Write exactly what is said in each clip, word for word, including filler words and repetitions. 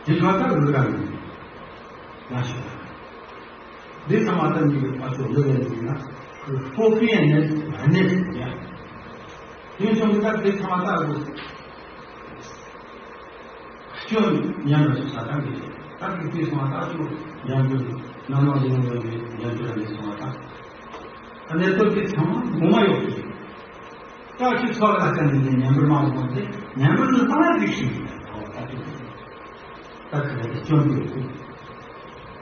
དེ་ག་ད་རུ་ར་ནི་ཡང་ཞིག་ལ། འདི་ཚང་མ་ད་ནི་ཨ་ཚོ་ལོ་ཡན་ཟིན་ན་སྤོ་པའི་གནས་གནས་ཡ། དེ་བྱུང་གི་ད་འདི་ཚང་མ་ད་རུ་སྐྱོན་ཉམས་པ་ཞིག་ཆགས་ཐང་གི་ད་གི་དེ་ཚང་མ་ད་ཚོ་ཡང་རྒྱུ་ནང་ནང་ལོ་ཡང་རྒྱུ་ཡང་རྒྱུ་ར་འདི་ཚང་མ་ད་གནས་སྟོབས་དེ་ཚང་མ་ངོ་མ་ཡོད་གི། ལྟ་ཅི་ཚོགས་ལ་ཀ་ནི་ཉན་པར་མ་འོངས་ཏེ་ཉན་པར་ནི་སྟོང་ཡ་དེ་ཤིང་ལྟ་ཅི། ད་ཁ་ལ་སྐྱོན་དེ་ཡོད།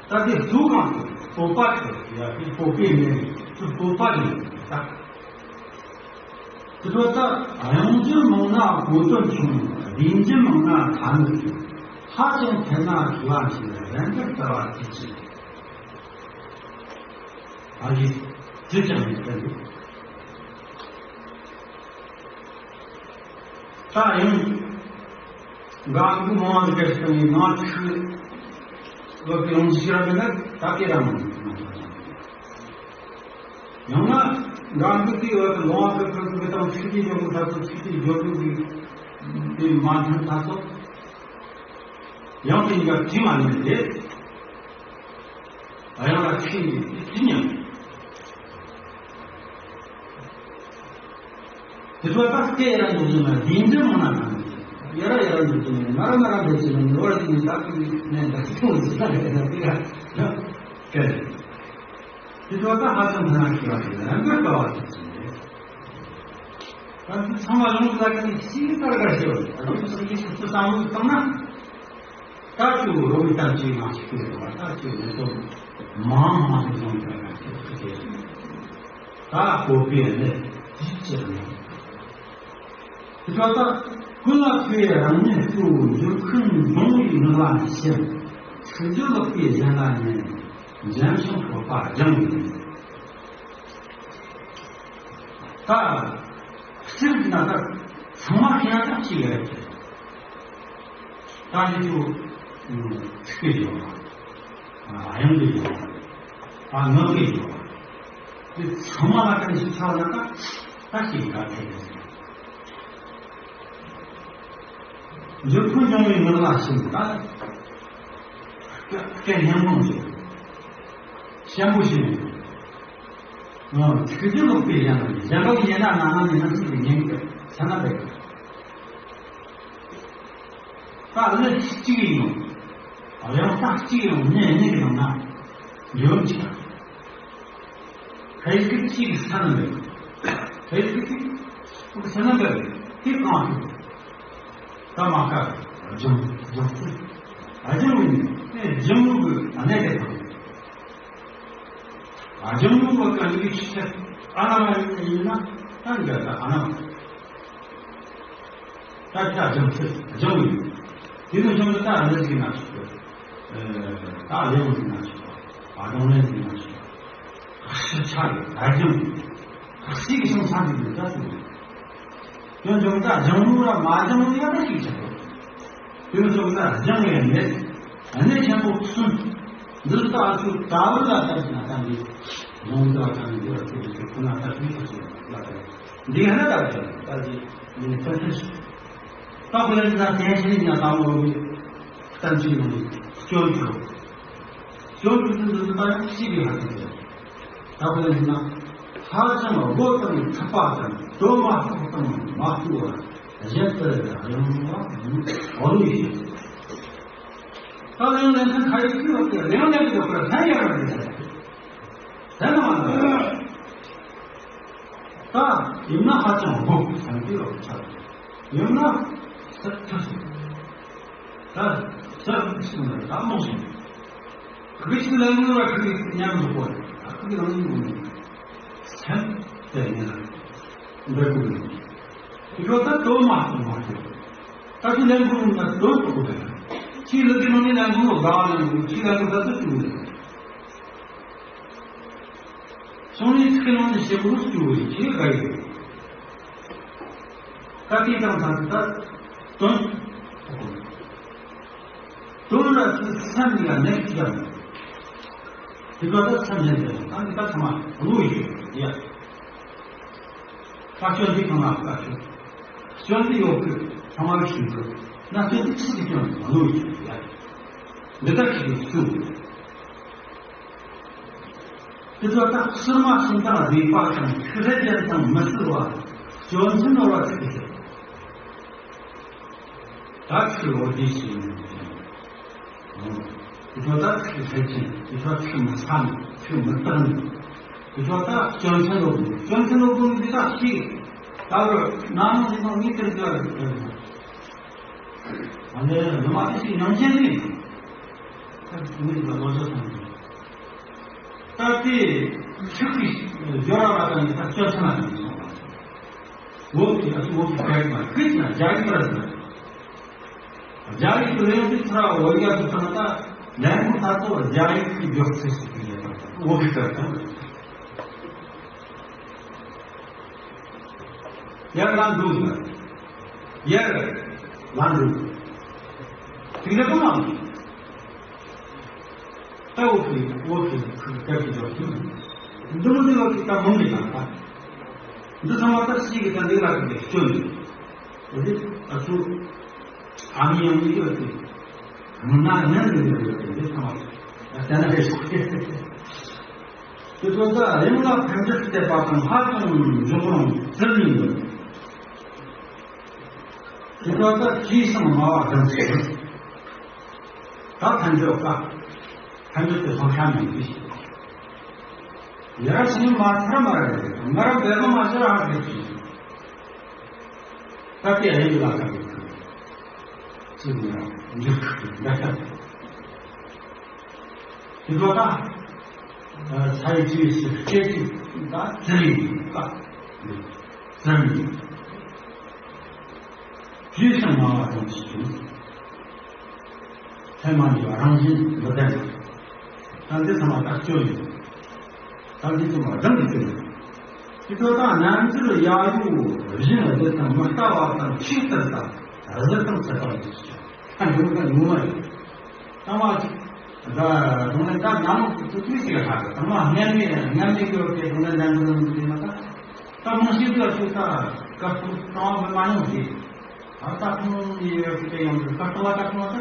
ད་དེ་གཟུགས་གང་དུ་སྤོབས་པ་ཆེ་ཡ་དེ་སྤོབས་པའི་གནས་སུ་སྤོབས་པ་ཡིན་ད། དེ་ཚོ་ད་གཡང་འགྱུར་མང་ན་གོ་དོན་ཆུང་། བདེན་འགྱུར་མང་ན་ཐ་སྙད་ཆུང་། ཧ་ཅང་ཐལ་ན་གི་བ་ཞིག་ལ་རན་པར་ལྟ་བ་དེ་ཅི། ཨ་ཡེ། ཅི་ཀྱང་མི་སྟེར། ད་ཡང་། འགའ་འགུ་མང་བ་སྐད་ཆེ་ཡིན་ང་ཚིག་ལོ་གི་ཡོང་ཞིག་ར་མེད་ན་ད་སྐད་ར་མང་། ཡང་ན་འགའ་འགུ་དེའི་འོག་ཏུ་ལོང་བ་གི་ཁུལ་དུ་མི་དང་ཚིག་གི་འཇོག་གི་ཐ་ཚོ་ཚིག་གི་འཇོག་གི་དེ་མ་མཐུན་ཐ་ཚོ། ཡང་དེ་འགའ་དྲི་མ་ཉན་ཏེ། ཡང་ལ་ཚིག་ཚིག་ཉན། དེ་ཚོ་ད་སྐད་ཡར་འཇུག་ཅིང་ན་བདེན་འཛིན་མང་ན་གང་། ཡར་ཡར་འཇུག་ཅིང་ན་ནར་ནར་འདེད་ཅིང་ན་ནོར་བར་ཅིང་ད་ཀུན་ནས་འདྲ་ཅིག་ཐུང་ཟིག་ན་རེ་ན་དེ་ག་ན་སྐད། དེ་ཚོ་ད་ཧ་ཅང་ཐ་ན་ཤེས་པ་ཞིག་ལ་རང་གི་ལྟ་བ་ཞིག་ཅིག་རེད། ད་དེ་ཚང་མ་ལུང་ལ་ཀ་ནས་ཤིང་ལྟར་ག་ཤེས་པ་ཞིག་ད་དེ་ཚོ་སོང་གི་ཤིང་ཚོ་བསམ་བློ་བཏང་ན། ད་ཅིག་རོ་མི་ལྟར་ཅིག་མ་ཞིག་དགོས་པ་ད་ཅིག་ལས་དོན་མང་མང་དུ་བྱུང་བསྡད་པ་ཞིག་ཁུ་ཁེ་ད་གོ་པའི་ལས་ཅིག་ཅིག་མེད། དེ་ཚོ་ད་ཀུན་ལ་ཕུལ་བའི་རང་ཉིད་གཙོ་བོ་འགྱུར་ཁུན་འབྱུང་བའི་ངག་ལ་ཞེན། ཚིག་རྒྱུ་ལོག་པའི་གཞན་ལ་ཉན། འཇམ་ཞིང་སྤོབས་པ་སྦྱང་བའི་ཉིན། ད་སྤྱིར་ན་ད་ཚང་མ་ཤེས་ན་ད་ཅི་ཡོད་རེད། ད་འདི་ཚོ་ཚིག་གི་ཡོད་པ། དབྱངས་ཀྱི་ཡོད་པ། ངག་གི་ཡོད་པ། འདི་ཚང་མ་ལ་ཀ་ནས་ཤིག་ཆགས་ན་ད་ད་ཤིག་ག་ཐེ་ཡོད། འགྱུར་ཁུན་འབྱུང་བའི་ངག་ལ་ཞེན་ད། སྐད་སྙན་མོ་ཞིག་ཞན་པོ་ཞིག་ནས། ཚིག་རྒྱུ་ལོག་པའི་གཞན་ལ་གཞན་པ་ཉན་ན་ན་ན་ཉན་ན་ཚིག་གི་ཉན་གི་ས་ན་བས། ད་ལས་གཅིག་ཡིན་ནོ། ཡང་ས་གཅིག་ཡང་གནས་གནས་ཀྱི་ནང་ན་འགྱུར་བ་ཆགས། ཁ་ཡིག་གཅིག་ས་ན་མེད། ཁ་ཡིག་གཅིག་ས་ན་མེད། དེ་གང་ཐུབ། ད་མ་ཁ་སྦྱང་སྦྱང་ཚུལ། ཨ་སྦྱང་བའི་ནི་དེ་སྦྱང་ལུགས་ཀྱི་གནས་དེ་དང་། ཨ་སྦྱང་ལུགས་ཀྱི་ག་ནི་ཆེ་ཆེ་ཨ་ན་མ་ཡིན་ན་ད་འགལ་ད་ཨ་ན་མ། ད་ལྟ་སྦྱང་ཚུལ་སྦྱང་བའི་དེ་ནི་སྦྱང་གི་ད་འདི་ཟིག་ན་ཆོག་གི། ད་ལེའུ་ཟིག་ན་ཆོག་ག་ཨ་གདོང་ལེན་ཟིག་ན་ཆོག་ག་ཤི་ཆ་གི་ད་སྦྱང་གི་ད་ཤི་གི་སོང་ས་ཟིག་ནི་ད་ཟིག་ནི་དོན་སྦྱང་ད་སྦྱང་ལུགས་ལ་མ་སྦྱང་ལུགས་ཡ་ད་ཤི་ཆ་གི་དོན་སྦྱང་ད་སྦྱང་ཡ་མེད་གནས་ཆེན་པོ་གསུམ་འདི་ལྟ་ཚུལ་ད་བུ་ལ་ད་ཟིག་ན་ད་འདི་ལོང་ད་ད་འདི་ལ་ཚུལ་དེ་ཁོ་ན་ད་ཤི་ཆ་གི་ལ་ད། འདི་ཧ་ན་ད་ད་ཅི་ནི་ཚན་ཚན་ཞིག་ད་ཁོ་ལ་ན་དེ་ཤི་ན་ད་མོ་བི་ཏན་ཅི་ནི་སྐྱོན་ཆུ་སྐྱོན་ཆུ་ཏན་ཏན་ད་ཡང་ཤི་བི་ཧ་ཏན་ཅི་ད་ཁོ་ལ་ན་ཧ་ཅང་དགོ་དང་ཚ་པ་དང་དོ་མ་ཐོག་དང་མ་ཐུ་བ་གཞན་དུ་ཡང་བ་འོ་ལུ་ཡི་ད་ལེང་ལེང་ཁ་ཡི་ཁུ་བ་ལེང་ལེང་གི་ཁུ་ལ་ཐན་ཡ་ར་ནི་ད་ད་ན་མ་ད། ད་ཡིན་ན་ཧ་ཅང་དགོས་བསམ་གྱི་ཡོད་ཚར། ཡིན་ན་ས་ཐུབ་སོང་། ད་ས་ཐུབ་སོང་ན་ད་མོ་སོང་། ཁུ་ཅིག་ལ་ངུ་བ་ཁུ་ཅིག་ཉམས་སུ་སྤོ་ད་ཁུ་ཅིག་ལ་ངུ་ངུ་སེམས་དེ་ནི་ལ་འདྲ་ཁུ་ནི་ཁོ་ད་དོ་མ་སོང་མ་ཐུབ། ད་ཁུ་ལ་ངུ་ངུ་ན་དོ་ཐུབ་གོ་ད་ཁྱི་ལ་དེ་ནང་ནི་ལ་ངུ་ག་ལ་ངུ་ཁྱི་ལ་ངུ་ད་དོ་ཐུབ་གོ་ད། སོང་ནས་ཚིག་ནང་ནས་བཤད་པོ་སྐྱུར་བའི་ཆེད་དགའ་ཡོད། ཀ་ཏི་དང་ཐང་ད་དོན། དོན་ལ་ཚིག་མཚན་ཡང་ནས་ཀྱང་། དེ་ག་ད་མཚན་ལས་འདས་ཨ་ནི་ད་ཚང་མ་བློ་ཡོད་ཡ། ད་སྐྱོན་འདི་ཚང་མ་ད་ཆོག་སྐྱོན་འདི་ཡོད་གི་ཚང་མ་ཞུ་གི་ན་སྐྱོན་འདི་ཚིག་གི་སྐྱོན་བློ་ཡོད་ཡ། འདི་ལྟར་ཞིག་གསུངས། དེ་ཚོ་ད་ཕྱི་མ་ཤིང་དང་སྡིག་པ་དང་ཆུ་ལྷད་ཅན་དང་མི་བརྩི་བ། སྐྱོན་ཆེན་ནོར་བ་ཆེ་ཞིང་། ད་ཆུ་འོ་དེ་ཞིག་ཡིན། དེ་ཚོ་ད་ཆུ་ལྷད་ཅན། དེ་ཚོ་ཆུ་མི་ཚ་ནི། ཆུ་མི་དག་ནི། དེ་ཚོ་ད་སྐྱོན་ཆེན་ནོར་བུ། སྐྱོན་ཆེན་ནོར་བུ་འདི་ད་ཞིག་ད་བར་ནང་ནང་འདི་ནང་མི་དེར་འདྲ་རེད། ཨ་ནི་ནུ་མ་དེ་ཞིག་ཉམས་ཆེན་རེད། ད་མི་ལ་ལོ་ཟླ་སོང་། ད་དེ་ཆུ་གི་སྦྱོར་བ་དང་ནི་ད་སྐྱོན་ཆེན་ལ་ནི་སོང་བ། འོག་གི་ཨ་ཆུ་འོག་གི་སྐད་མ་ཁུལ་ན་རྒྱ་ཡིག་པར་ཟེར། རྒྱ་ཡིག་གི་ལེའུ་དེ་ཚུར་བོད་ཡིག་ཏུ་བཏང་ན་ད་ལན་མོ་ད་ཚོ་རྒྱ་ཡིག་གི་སྦྱོར་ཚིག་ཞིག་གི་ཡོད་པ། འོག་གི་སྐད་དང་། ཡར་ལངས་འདུག་ཟེར། ཡར་ལངས་འདུག་དེ་འདྲ་གང་ལ། ད་འོག་གི་འོག་གི་སྐད་ཀྱི་སྦྱོར་ཚུལ། འདི་མོ་འདི་འོག་གི་ད་མང་གི་དང་ད། འདི་ཚང་མ་ད་ཞིག་གི་ད་འདི་ལ་གི་སྐྱོན་ནི། འོ་དེ་ཨ་ཚོ་ཨ་མི་ཡང་མི་ཡོད་དེ། མི་ན་ཉན་འདི་འདི་ཡོད་དེ། འདི་ཚང་མ་ད་ན་རེ་ཞིག་དེ་ཚོ་ད་རིམ་ལ་ཕན་འབྲས་བསྟེན་པ་དང་ལྷ་དང་འབྱུང་རུང་ཟེར་ནི་ཡོད། དེ་ཚོ་ད་ཅིའི་སང་སྨྲ་བ་དང་ཟེར། ད་ཕན་འབྲས་ཀ་ཕན་འབྲས་དེ་ལྷག་ཤ་མེད་ཀི། ཡར་སེམས་མ་ཐར་མ་རེད། ང་རང་འབད་པ་མ་བྱས་ར་ཧ་གི་ཅི། ད་དེ་ཨེ་ཡི་ལ་ཁ་གི་ཅི་ནི་ར་འཇུག་གི་འདྲ་ཤ། དེ་ཚོ་ད་ས་ཡི་ཅི་ཞིག་སྐད་ཅིག་ད་ཟེར་ཡིན་ཀ་ཟེར་ཡིན། ཅིའི་སང་སྨྲ་བ་དང་ཟེར། ཚད་མ་ཡི་རང་བཞིན་མི་ལྡན། ད་འདི་ཚང་མ་ཐག་གཅོད་ཡིན། ད་འདི་ཚང་མ་སྒྲུང་གི་སྟེང་། དེ་ཚོ་ད་རྣལ་འབྱོར་ཡ་ཡུ་བཞིན་བདུད་དང་མི་ལྟ་བ་དང་ཆོས་ལྟར་དང་གཟུགས་དང་ཚད་པ་ཡིན་ཞེས། ད་འདི་ཚོ་ད་ཉུང་བ་ཡིན། ཚང་མ་ཅིག་ད་དུང་ནས་ད་ནང་དུ་ཚུལ་ཞིག་ལ་ཧ་གི། ཚང་མ་སྔན་མའི་སྔན་མའི་སྐྱོར་དེ་དུང་ནས་ནང་དུ་འདི་མ་ད། ད་མང་ཤོས་ཀྱི་ཚུལ་ད་བཀའ་གཏོང་བཏང་བ་མ་མྱོང་གི། ད་ད་ཁོང་ཡི་ཡོད་ཀྱི་ཡོང་གི་བཀའ་གཏོང་བ་ད་ཁོང་ད།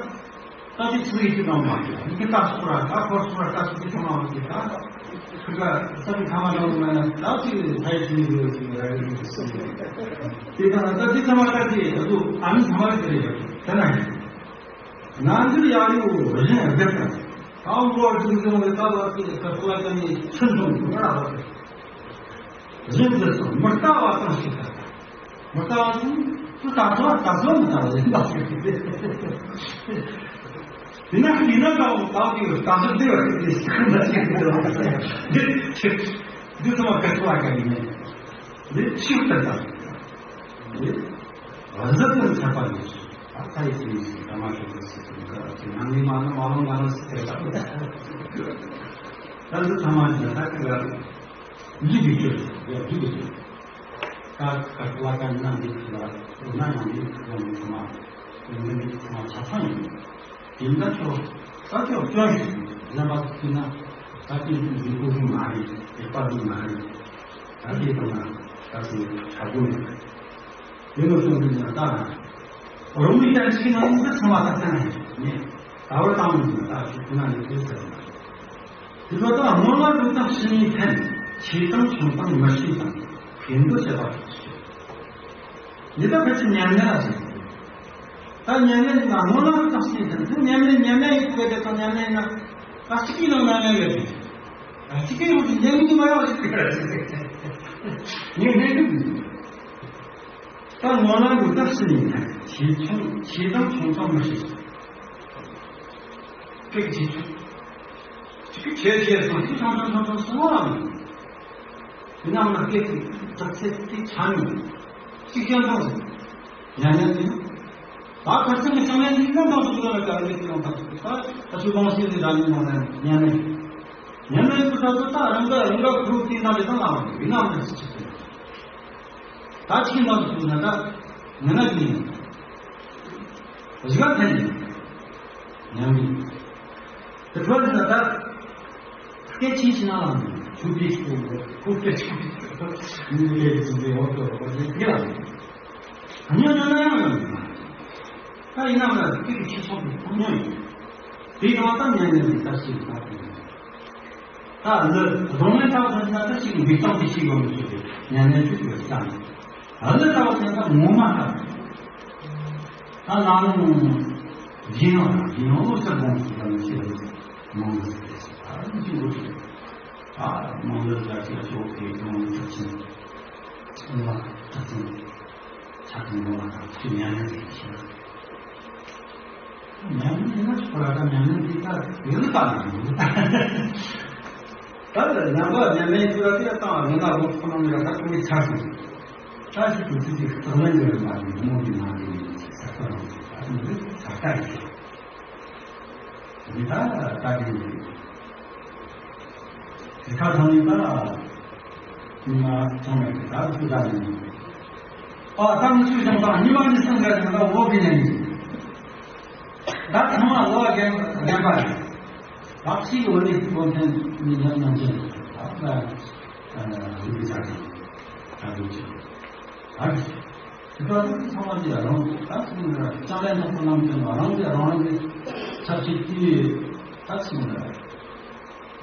ད་དེ་ཚུལ་ཡིད་ཀྱི་ནང་མ་ཡོད་ཀྱི། ད་སོ་ར་ད་ཁོ་སོ་ར་ད་ཚུལ་གྱི་ཐོག་མ་ཡོད་ཀྱི། ད་ཁོ་ད་ཚུལ་གྱི་ཐ་མ་ནང་མ་ན་ད་ཚུལ་ད་ཡི་ཚུལ་ཡོད་ཀྱི་ར་ཡོད་ཀྱི་སོ། དེ་ད་ད་དེ་ཚང་མ་ད་དེ་ད་དུ་ཨ་ནི་ཚང་མ་རེད་དེ་རེད་ཡོད་ཀྱི། དེ་ན་ཡིན། རྣལ་འབྱོར་ཡ་ཡུ་བཞིན་བདུད་དང་། དང་པོར་བཅུག་བྱུང་བའི་སྐབས་ལ་ཚིག་གི་སྐབས་ལ་ཀ་ནི་ཆུ་འཐུང་དགོས་ར་བ། བཞིན་བདུད་དང་མི་ལྟ་བ་དང་ཞིག་དང་། མི་ལྟ་བ་དང་དུ་ད་ཚོ་ད་ཚོ་མི་ལྟ་བ་ཡིན་པ་ཞིག་དེ་ན་དེ་ན་ཀའོ་ད་དེ་ད་ཚོ་དེ་བ་དེ་ཞིག་མ་ཞིག་དེ་བ་དེ་ཆུ་འདི་ཚོ་མ་ཀ་ཚོ་ཨ་ཀ་ཡིན། འདི་ཕྱིར་ལྟ་དང་། འདི་གཟུགས་དང་ཁྱད་པར་ཡོད་ཅིང་། ད་ལྟ་ཡི་ཚེ་ཡི་ཚེ་ད་མ་ཤོད་པའི་ཚེ་དང་ཀ་ཚེ་ནང་མི་མ་ནང་མ་ལོང་མ་ལོང་ཚེ་དེ་ལྟ་བུ། ད་འདི་ཚང་མ་འདི་ད་ཀི་ག་འདི་གི་ཆོས་ཡ་འདི་གི་ཆོས། ད་ཀ་ཀ་ལ་ཀ་ནང་འདི་ལ་ན་ནང་འདི་ལ་མི་ཚང་མ་འདི་ཚང་མ་ཆ་ཚང་ཡིན། དེ་འདྲ་ཆོག་ད་ཆོག་སྐྱོན་ཞིག་གཞན་པ་ཟེར་ན་ད་དེ་འདི་ཀུན་མ་རེད། དེ་པ་འདི་མ་རེད། ད་དེ་དང་ན་ད་དེ་ཆ་དགོས་མེད། དེ་ནི་གསུངས་དུས་ན་ད་རུང་མི་ལྟར་ཞིག་ན་འདི་ཚང་མ་ད་ཚང་ནས་ད་བར་བཏང་མི་འདུག་ད་ཞིག་ན་ནི་དེ་ཚར་ན། དེ་ཚོ་ད་སྔོན་ལ་འདུག་སྟངས་ཕྱི་ནས་འཐེན། ཆེ་དང་ཆུང་དང་མི་ཤེས་དང་ཕན་འདོད་བྱེད་པ་ཞིག་ཡིན། ད་ཕལ་ཆེར་ཉམས་ལེན་ལ་ཟེར། ད་ཉམས་ལེན་ན་སྔོན་ལ་འདུག་སྟངས་ཕྱི་ནས་འཐེན། ཉམས་ལེན་ཉམས་ལེན་ཡིན་དགོས་དེ་དང་ཉམས་ལེན་ན་ད་གཅིག་གིས་ནང་ཉམས་ལེན་ཡོད་དེ། ད་གཅིག་གིས་ཡོད་དེ་ཉམས་ལེན་མ་ཡོང་ཞིག་གི་ར་ཞིག་ངས་ལྷན་འདུག་ད་ངོ་ལ་འདུག་ད་ཕྱི་ནས་ཆེ་ཆུང་ཆེ་དང་ཆུང་དང་མི་ཤེས། སྐད་ཆེ་ཆུང་། ཅིག་གི་ཆེ་ཆེ་སོང་ཅིག་ཆུང་ཆུང་ཆུང་ཆུང་སོང་བ་ལ། ཡིན་ནའང་ན་སྐད་ཅིག་གྲགས་ཚད་ཅིག་ཆ་མྱོང་། ཅིག་ཀྱང་ཐོངས་སོང་། ཉན་ཉན་ཅིག་ད་ཁ་སང་གི་ཤང་ལན་ཅིག་ཀྱང་ཐོངས་སོང་། ལ་ཀ་རེ་ཅིག་ཡོང་ཐག་ད་ད་ཆུ་ལོང་ཤེས་ཀྱི་རང་ཉིད་ནང་ལ་ཉན་ནས། ཉན་ནས་ཚུར་ད་ཚུར་ད་རང་ག་རང་ག་ཁུར་ཅིག་ན་རེ་ད་ལ་ཡིན་ནའང་ན་ཅིག་ཅིག་ད་ཅིག་ནང་དུ་ཐུག་ན་ད་ང་ན་ཅི་ཡིན། གཞི་ག་ཐན་ཡིན། ཉམས་ཡིན། དེ་ཐོག་ནས་ད་སྐད་ཆེན་ཞིག་ན་ལ་ཆུ་བྲིས་ཤིག་ཁོ་སྐད་ཆུ་བྲིས་ཤིག་ཁོ་མི་སྐད་ཀྱི་ཟིན་པའི་འོག་ཏུ་འོག་ཏུ་དེ་ལ་ཉོ་ཉོ་ན་ཡང་ཡོང་ཡིན། ད་ཡིན་ནའང་ན་སྐད་ཀྱི་ཆེ་ཆུང་གི་ཁོ་ཉོ་ཡིན། དེའི་ནང་ད་མྱ་ངན་ལས་ད་ཞིག་ད་དེ། ད་འདི་རང་ལས་ད་བ་ན་ད་ཞིག་འདི་སྟོང་གི་ཞིག་ཡོང་གི་ཞིག་མྱ་ངན་ཞིག་ཡོད་ས་ནི། ད་འདི་ད་བ་ན་ད་ངོ་མ་ད། ད་ནང་ལོ་ཇི་ཡང་ཇི་ཡང་ལོ་ས་གོང་ཞིག་ད་ནི་ཞིག་མང་གི་ད་ནི་ཞིག་ལོ་ཞིག་ད་མང་གི་ད་ཞིག་ཞོག་གི་ཀྱང་ད་ཅི་ལ་ད་ཅི་ཆ་ཀི་ནོ་ལ་ད་ཞིག་མྱ་ངན་ཞིག་ཞིག་མྱ་ངན་ཡིན་ན་ཆོག་ལ་ད་མྱ་ངན་དེ་ད་ཡོད་ནི་ད་ནི་ཡིན། ད་ལ་ཉམས་པ་མྱ་ངན་ཡིན་ཚུལ་ལ་དེ་ལ་བཏང་བ་ཡིན་ན་ལོ་ཁོ་ན་མི་ལ་ད་ཁོ་མི་ཆགས་སོང་། ད་ཞིག་ཏུ་ཚིག་ཅིག་རྩག་ལན་ཡོད་མ་རེད། མོ་གི་ནང་གི་ས་ཁོ་ན་ད་མི་ཚ་ཁ་ཡིན། འདི་ད་ད་གི་འདི་ཁ་ཐང་ནི་ད་ཉི་མ་ཚང་མས་ད་ཚུལ་ད་ནི་ཨ་ད་མི་ཚུལ་ཞང་ད་ཉི་མ་ནི་སང་ག་ད་འོ་གི་ནི་ད་ཚང་མ་ལོ་རྒན་རྒན་པ་རེད། ད་ཕྱིའི་འོ་ནི་ཀོན་ཐན་ནི་ཉམས་ཉམས་ཅན་ད་ད་ལུག་གི་ཆ་ཅན་ད་ལུག་ཅན་ད་གི་དེ་ལྟར་དུ་ཚང་མ་འདི་ལ་རང་ད་ཚང་མ་ལ་ལྕང་ལན་ཐོག་ཏུ་རྣམ་ཅན་ལ་རང་གི་རང་རང་གི་ཆབ་སྲིད་དེ་ད་ཚང་མ་ལ་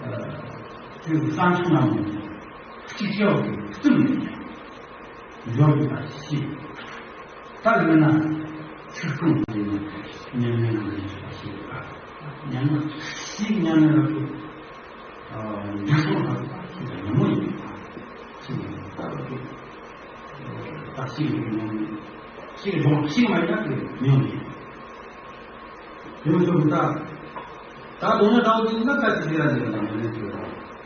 དེ་གི་བསམ་ཚུལ་རྣམས་གཅིག་ཆར་གྱི་བསྟུན་ནས་འབྱོར་དགོས་པ་ཞིག་ད་ཡོད་ན་ཚིག་ཁུངས་དེ་ཉམས་ལེན་གནང་དགོས་པ་ཞིག་ཡོད་པ་ཉམས་ལེན་ཞིག་ཉམས་ལེན་ལ་འགྲིག་སོང་ཐག་ཆོད་པ་ཉུང་ངུ་ཡིན་པ་ཞིག་ཡིན་པ་ལ་ཐུག་ད་ཞིག་ཡིན་ནམ་ཞིག་རྫོང་ཞིག་མ་ཡིན་ན་དེ་ཉུང་ཡིན། ཡོད་ཚོད་ད་ད་དོན་ན་ད་འོ་དེ་ན་ད་ཅི་ཟེར་ཡ་ཟེར་ན་མི་ལས་ཚོད་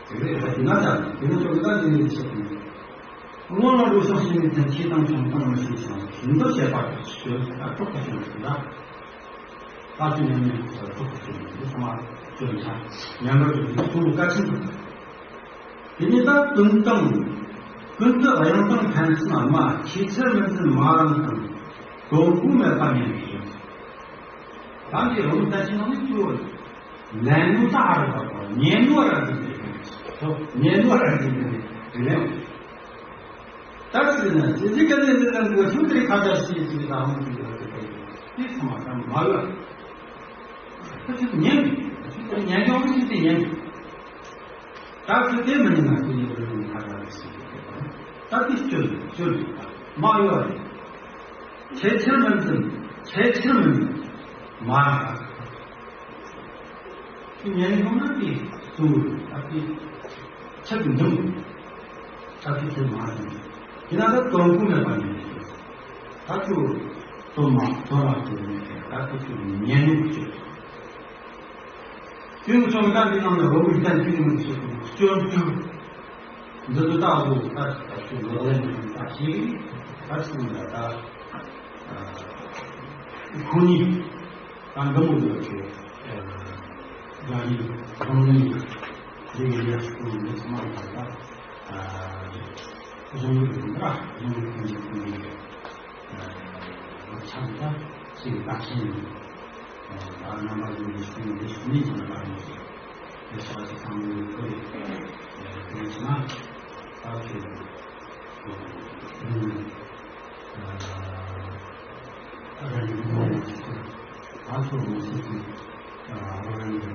ད་དེ་རེད་ད་དེ་ན་ད་དེ་ན་ཚོད་ད་དེ་ནས་བཤད་དེ། སྔོན་ལ་འགྲོ་སོང་ཞིག་ནས་དེ་ཁྱེད་དང་བྱུང་སྟངས་མི་ཤེས་ཤིང་ཞིང་དུ་བྱེད་པ་ཞོལ་ལ་གྲོགས་པ་བྱུང་ཞིང་ལ། ལྟ་ཅི་ཉམས་ཉམས་ཁོ་ཚོ་གྲོགས་པ་བྱུང་ཞིང་འདི་ཚང་མ་བཅོལ་ཆ་ཉམས་པར་བྱུང་ཞིང་ཚོགས་བཀའ་ཆེན་དུ། དེ་ནས་ད་ཀུན་དང་། ཀུན་ཏུ་གཡང་དང་ཕན་ཚུན་དམའ་ཆེས་ཆེར་མི་འཛིན་མ་རང་དང་། དོན་གོ་མེད་པ་ཉམས་ཞིང་། ད་འདི་རང་ལྟ་ཅི་ནང་ནས་ཁྱོད། ལན་ནུ་ད་ཨ་རུ་བ་གོ་ཉེ་ནུ་ར་འདི་འདི་ཉེ་ནུ་ར་འདི་འདི་རེད་ལེ། ད་ཅི་ན་ཅི་ཅི་ག་ནས་འདི་ལན་གོ་ཤུ་དེ་ཁ་ད་ཤི་ཅི་ད་ཧོན་ཅི་ཡོད་དེ་དེ་ཚང་མ་ད་མ་ལ། ད་ཅི་ཉན་ཅི་ཉན་ཡོང་ཅི་དེ་ཉན། ད་ཅི་དེ་མི་ཉན་ན་ཅི་ཡོད་རེད་ཁ་ད་ཤི་ཅི་དེ་ད་ད་ཅི་ཅོ་ཅོ་མ་ཡོད་རེད། ཆེས་ཆེར་མི་འཛིན། ཆེས་ཆེར་མི་འཛིན། མ་ར། ཉན་ཡོང་ན་དེ་སུ་ད་དེ་ཆག་འདུག་ད་དེ་ཆེར་མ་འཛིན། དེ་ན་ད་དོན་གོ་མེད་པ་ཡིན། ད་ཚུ་དོན་མ་དོན་ལ་དོན་མེད་ད་དེ་ཚུ་ཉན་ཡོང་ཆེ། དེ་ནི་ཚོ་ད་འདི་ནང་ནས་རོ་བི་ད་དེ་ནི་ཚུ་སྐྱོན་དུ། འདི་ཚོ་ལྟ་བུ་ལྟ་ཞིག་ལྟ་ཞིག་ལག་ལེན་དུ་ལྟ་ཞིག་ལྟ་ཞིག་ལ་ལྟ། ཁོ་ནི་ད་འདི་མོ་ཡོད་ཀྱི་རྒྱ་ཡིག་རང་ལུས་ལས་ཡག་ཏུ་མི་སྨྲ་བ་ལ་གཞུང་ལུགས་འདི་འདྲ་གཞུང་ལུགས་ཀུན་གྱི་ཀུན་གྱི་ལོ་ཆགས་ད་ཞིག་བདག་ཆེན་ཡིན། རྣམ་པ་ཡིན་པའི་སེམས་འདི་ཤུགས་མེད་ཀྱི་རྣམ་པ་ཡིན་ཞིང་། དེ་ཤ་ཚ་ཚང་མའི་ཁོར་ཡུག་དེ་ཆེ་ན་ད་ཁྱོད་ཨ་རང་གི་ངོ་བོ་ཞིག་ད་ཚོ་མི་སྲིད་ཀྱི་ཨ་རང་གི་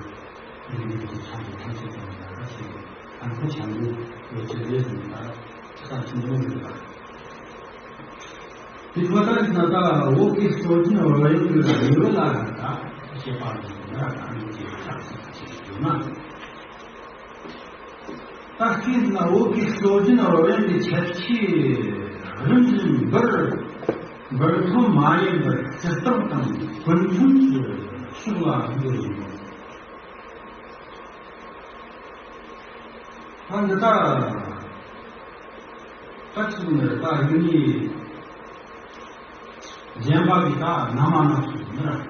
རིག་གནས་ཀྱི་ཆ་དེ་ཐམས་ཅད་ཀྱང་ཡག་ག་ཞིག་ཨ་ཁོ་ཆ་འདི་ཡོད་ཚད་ལས་ཀྱི་ད་ཆ་ཚང་ཆུང་ཆུང་རེད་ད། དེ་ཁོ་ཐག་ན་ད་འོག་གི་སྲོལ་རྒྱུན་རོལ་དབྱངས་ཀྱི་ལེའུ་ལ་ད་བཤད་པ་ཡིན་ན་ད་ནི་ཅིག་ཆགས་ཟིན་ཅིག་ཡོད་ན། ད་སྤྱིར་ན་འོག་གི་སྲོལ་རྒྱུན་རོལ་དབྱངས་ཀྱི་ཁྱད་ཆོས་རིམ་བཞིན་འབུར་འབུར་ཐོན་མ་ཡིན་པར་སྤྱིར་བཏང་དང་ཀུན་མཐུན་གྱི་ཕྱོགས་ལ་འགྱུར་ཡོད། ད་འདི་ལྟར་ད་ཅིག་ནི་ད་ཡུལ་ནི་གཞན་པ་གི་ད་ན་མ་ན་ཚོ་ནི་ར།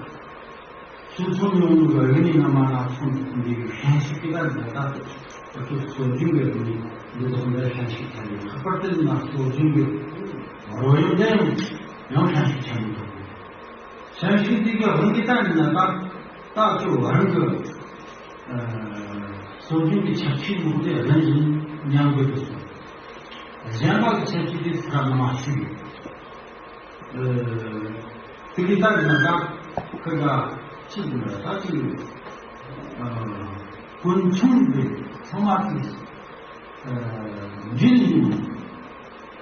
ཕྱི་ཚོམ་ཡོང་ནུ་གི་ཡུལ་ནི་ན་མ་ན་ཚོ་འདི་གི་ཧྲན་ཞིག་གི་ད་འདི་ད་ཁོ་ཚོ་སྲོལ་རྒྱུན་གི་ཡུལ་ནི་འདི་དག་འདི་ཧྲན་ཞིག་ཆགས་ནི་ལྷག་པར་དུ་ན་སྲོལ་རྒྱུན་གི་རོལ་དབྱངས་འདི་ཡང་ཡང་ཧྲན་ཞིག་ཆགས་ནི་འདུག་ཧྲན་ཞིག་འདི་གི་དབང་གི་ད་འདི་ན་ད་ད་ཚོ་རང་གི་སྲོལ་རྒྱུན་གྱི་ཆ་ཤས་མང་པོ་དེ་རང་བཞིན་ཉམས་དགོས་པའི་སོ། གཞན་པ་གི་ཆ་ཤས་དེ་ཚུར་ནང་ཞུགས་ཡོད། དེ་གི་ལྟར་ན་ད་ཁོ་ལ་ཅི་ཟེར་ན་ད་ཅི་ཡོད། ཀུན་མཚུངས་པའི་ཚང་མ་གི་འདྲིས་ཡིན།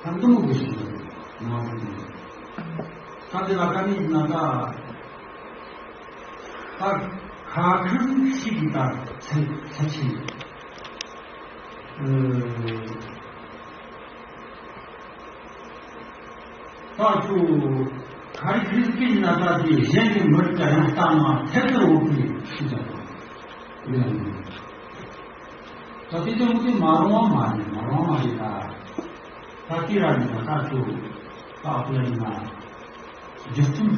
ད་འདི་མོ་གི་ཞིག་ནང་དུ་ད་དེ་ལ་ཀ་ནི་ན་ད་ད་ཁ་ཁུ་ཞིག་གི་ད་ཚེ་ཚེ་ཆེ། ད་ཁྱོད་ག་རེ་ཁྱོད་ཀྱིས་ན་ད་དེ་གཞན་གྱི་མི་རིགས་ཀྱང་ལྟ་ན་ཐད་ཀར་འོག་གི་ཤི་ཀྱང་ཡིན། ད་དེ་ཅང་གི་མ་རུང་བ་མ་རེད། མ་རུང་བ་མ་རེད། ད་ད་དེ་ར་ནི་ད་ད་ཁྱོད་ད་ཨ་ཕ་ལ་ཡིན་ན་རྒྱུ་མཚན་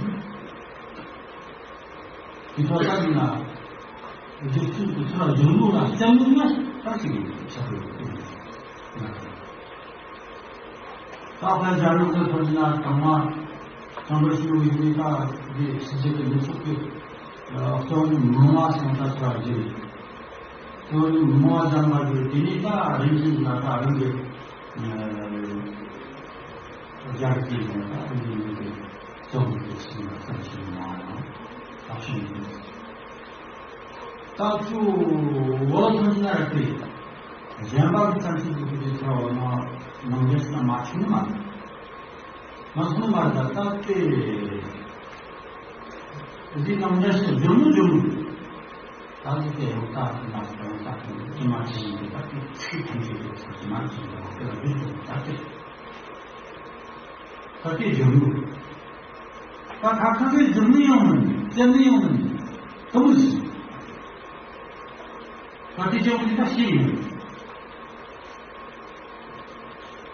དེ་ཐོག་ད་ཡིན་ན་རྒྱུ་མཚན་དེ་ཚོ་ལ་གཞུང་ལུགས་ལ་བརྩམས་ནས་ད་ཅིག་ཡིན་ཆགས་ཡོད། ད་ཕན་ཞྭ་ལུ་ཚོ་ཐོན་ན་དང་མ་ཁྲོམ་ར་ཞུ་བའི་གནས་ཀ་འདི་ཕྱི་རྒྱལ་གྱི་མི་ཚོགས་ཀྱི་གཙོ་བོ་མི་མང་ཞིང་ད་ཚོ་རྒྱུ་གཙོ་བོ་མི་མང་ལྗང་མ་གི་དེ་ནས་ད་རིམ་བཞིན་ལ་ད་རིམ་གྱི་རྒྱལ་སྤྱིའི་ནང་ད་རིམ་བཞིན་གྱི་གཙོ་བོ་གི་ཞིང་ལ་ཚང་ཞིང་མང་ཡང་ད་ཞིང་གི་ད་ཚུ་འོ་ཐོན་ན་ར་དེ་གཞན་པ་གི་ཚང་ཞིང་གི་དེ་ཚོ་ནང་ནང་ལས་ན་མ་ཆུང་མ། ང་ཚོ་མར་ད་ལྟ་སྟེ། འདི་ནང་ནས་སུ་ཇོ་མོ་ཇོ་མོ། ད་འདི་དེ་ཡང་ད་ང་ཚོ་ད་ད་ཅི་མ་ཅི་ཡིན་ད་དེ་ཚིག་ཐམས་ཅད་དུ་ཚིག་ཅི་མ་ཅི་ཡིན་ད་དེ་ལ་འདི་ཚོ་ད་དེ། ད་དེ་ཇོ་མོ། ད་ཁ་ཁ་གི་ཇོ་མོ་ཡང་མིན་ཇོ་མོ་ཡང་མིན་དུ་མི་སྲིད། ད་དེ་ཇོ་མོ་འདི་ད་ཤེས་ཡིན།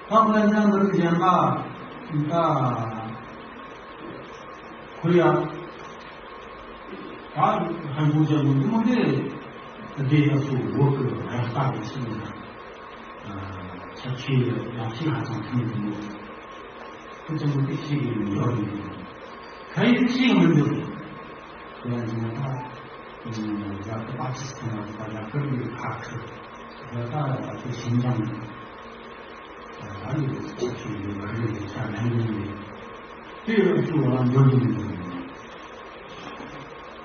ད་ཁོ་ལ་ཉང་གི་གཞན་པ་ད་ཁོ་ཡ་ད་ཧན་གོ་ཅན་གོ་དུ་མོ་དེ་དེ་ཡ་སུ་འོ་ཀི་ར་ལྟ་གི་ཆི་ན་ཆ་ཆི་ཡ་ཆི་ཧ་ཅང་ཐུང་དུ་མོ་ཁོ་ཅན་གོ་དེ་ཤེས་གི་ཡོད་ཡིན། ཁ་ཡི་ཤེས་མི་འདུག་ཁོ་ཡ་ཉང་ད། རྒྱ་གར་པ་ཀི་སི་ཐན་ལ་རྒྱ་གར་གྱི་ཁ་ཁུ་རྒྱ་གར་ལ་ཁུ་ཤིན་ཅང་ཨ་ནི་ཆ་ཆུ་ཡི་མ་རིག་གི་ཆ་ནན་ཡིན་ནི་དེ་ཡོད་ཚུལ་བ་འགྲོ་ཡིན་ནི་ཡིན།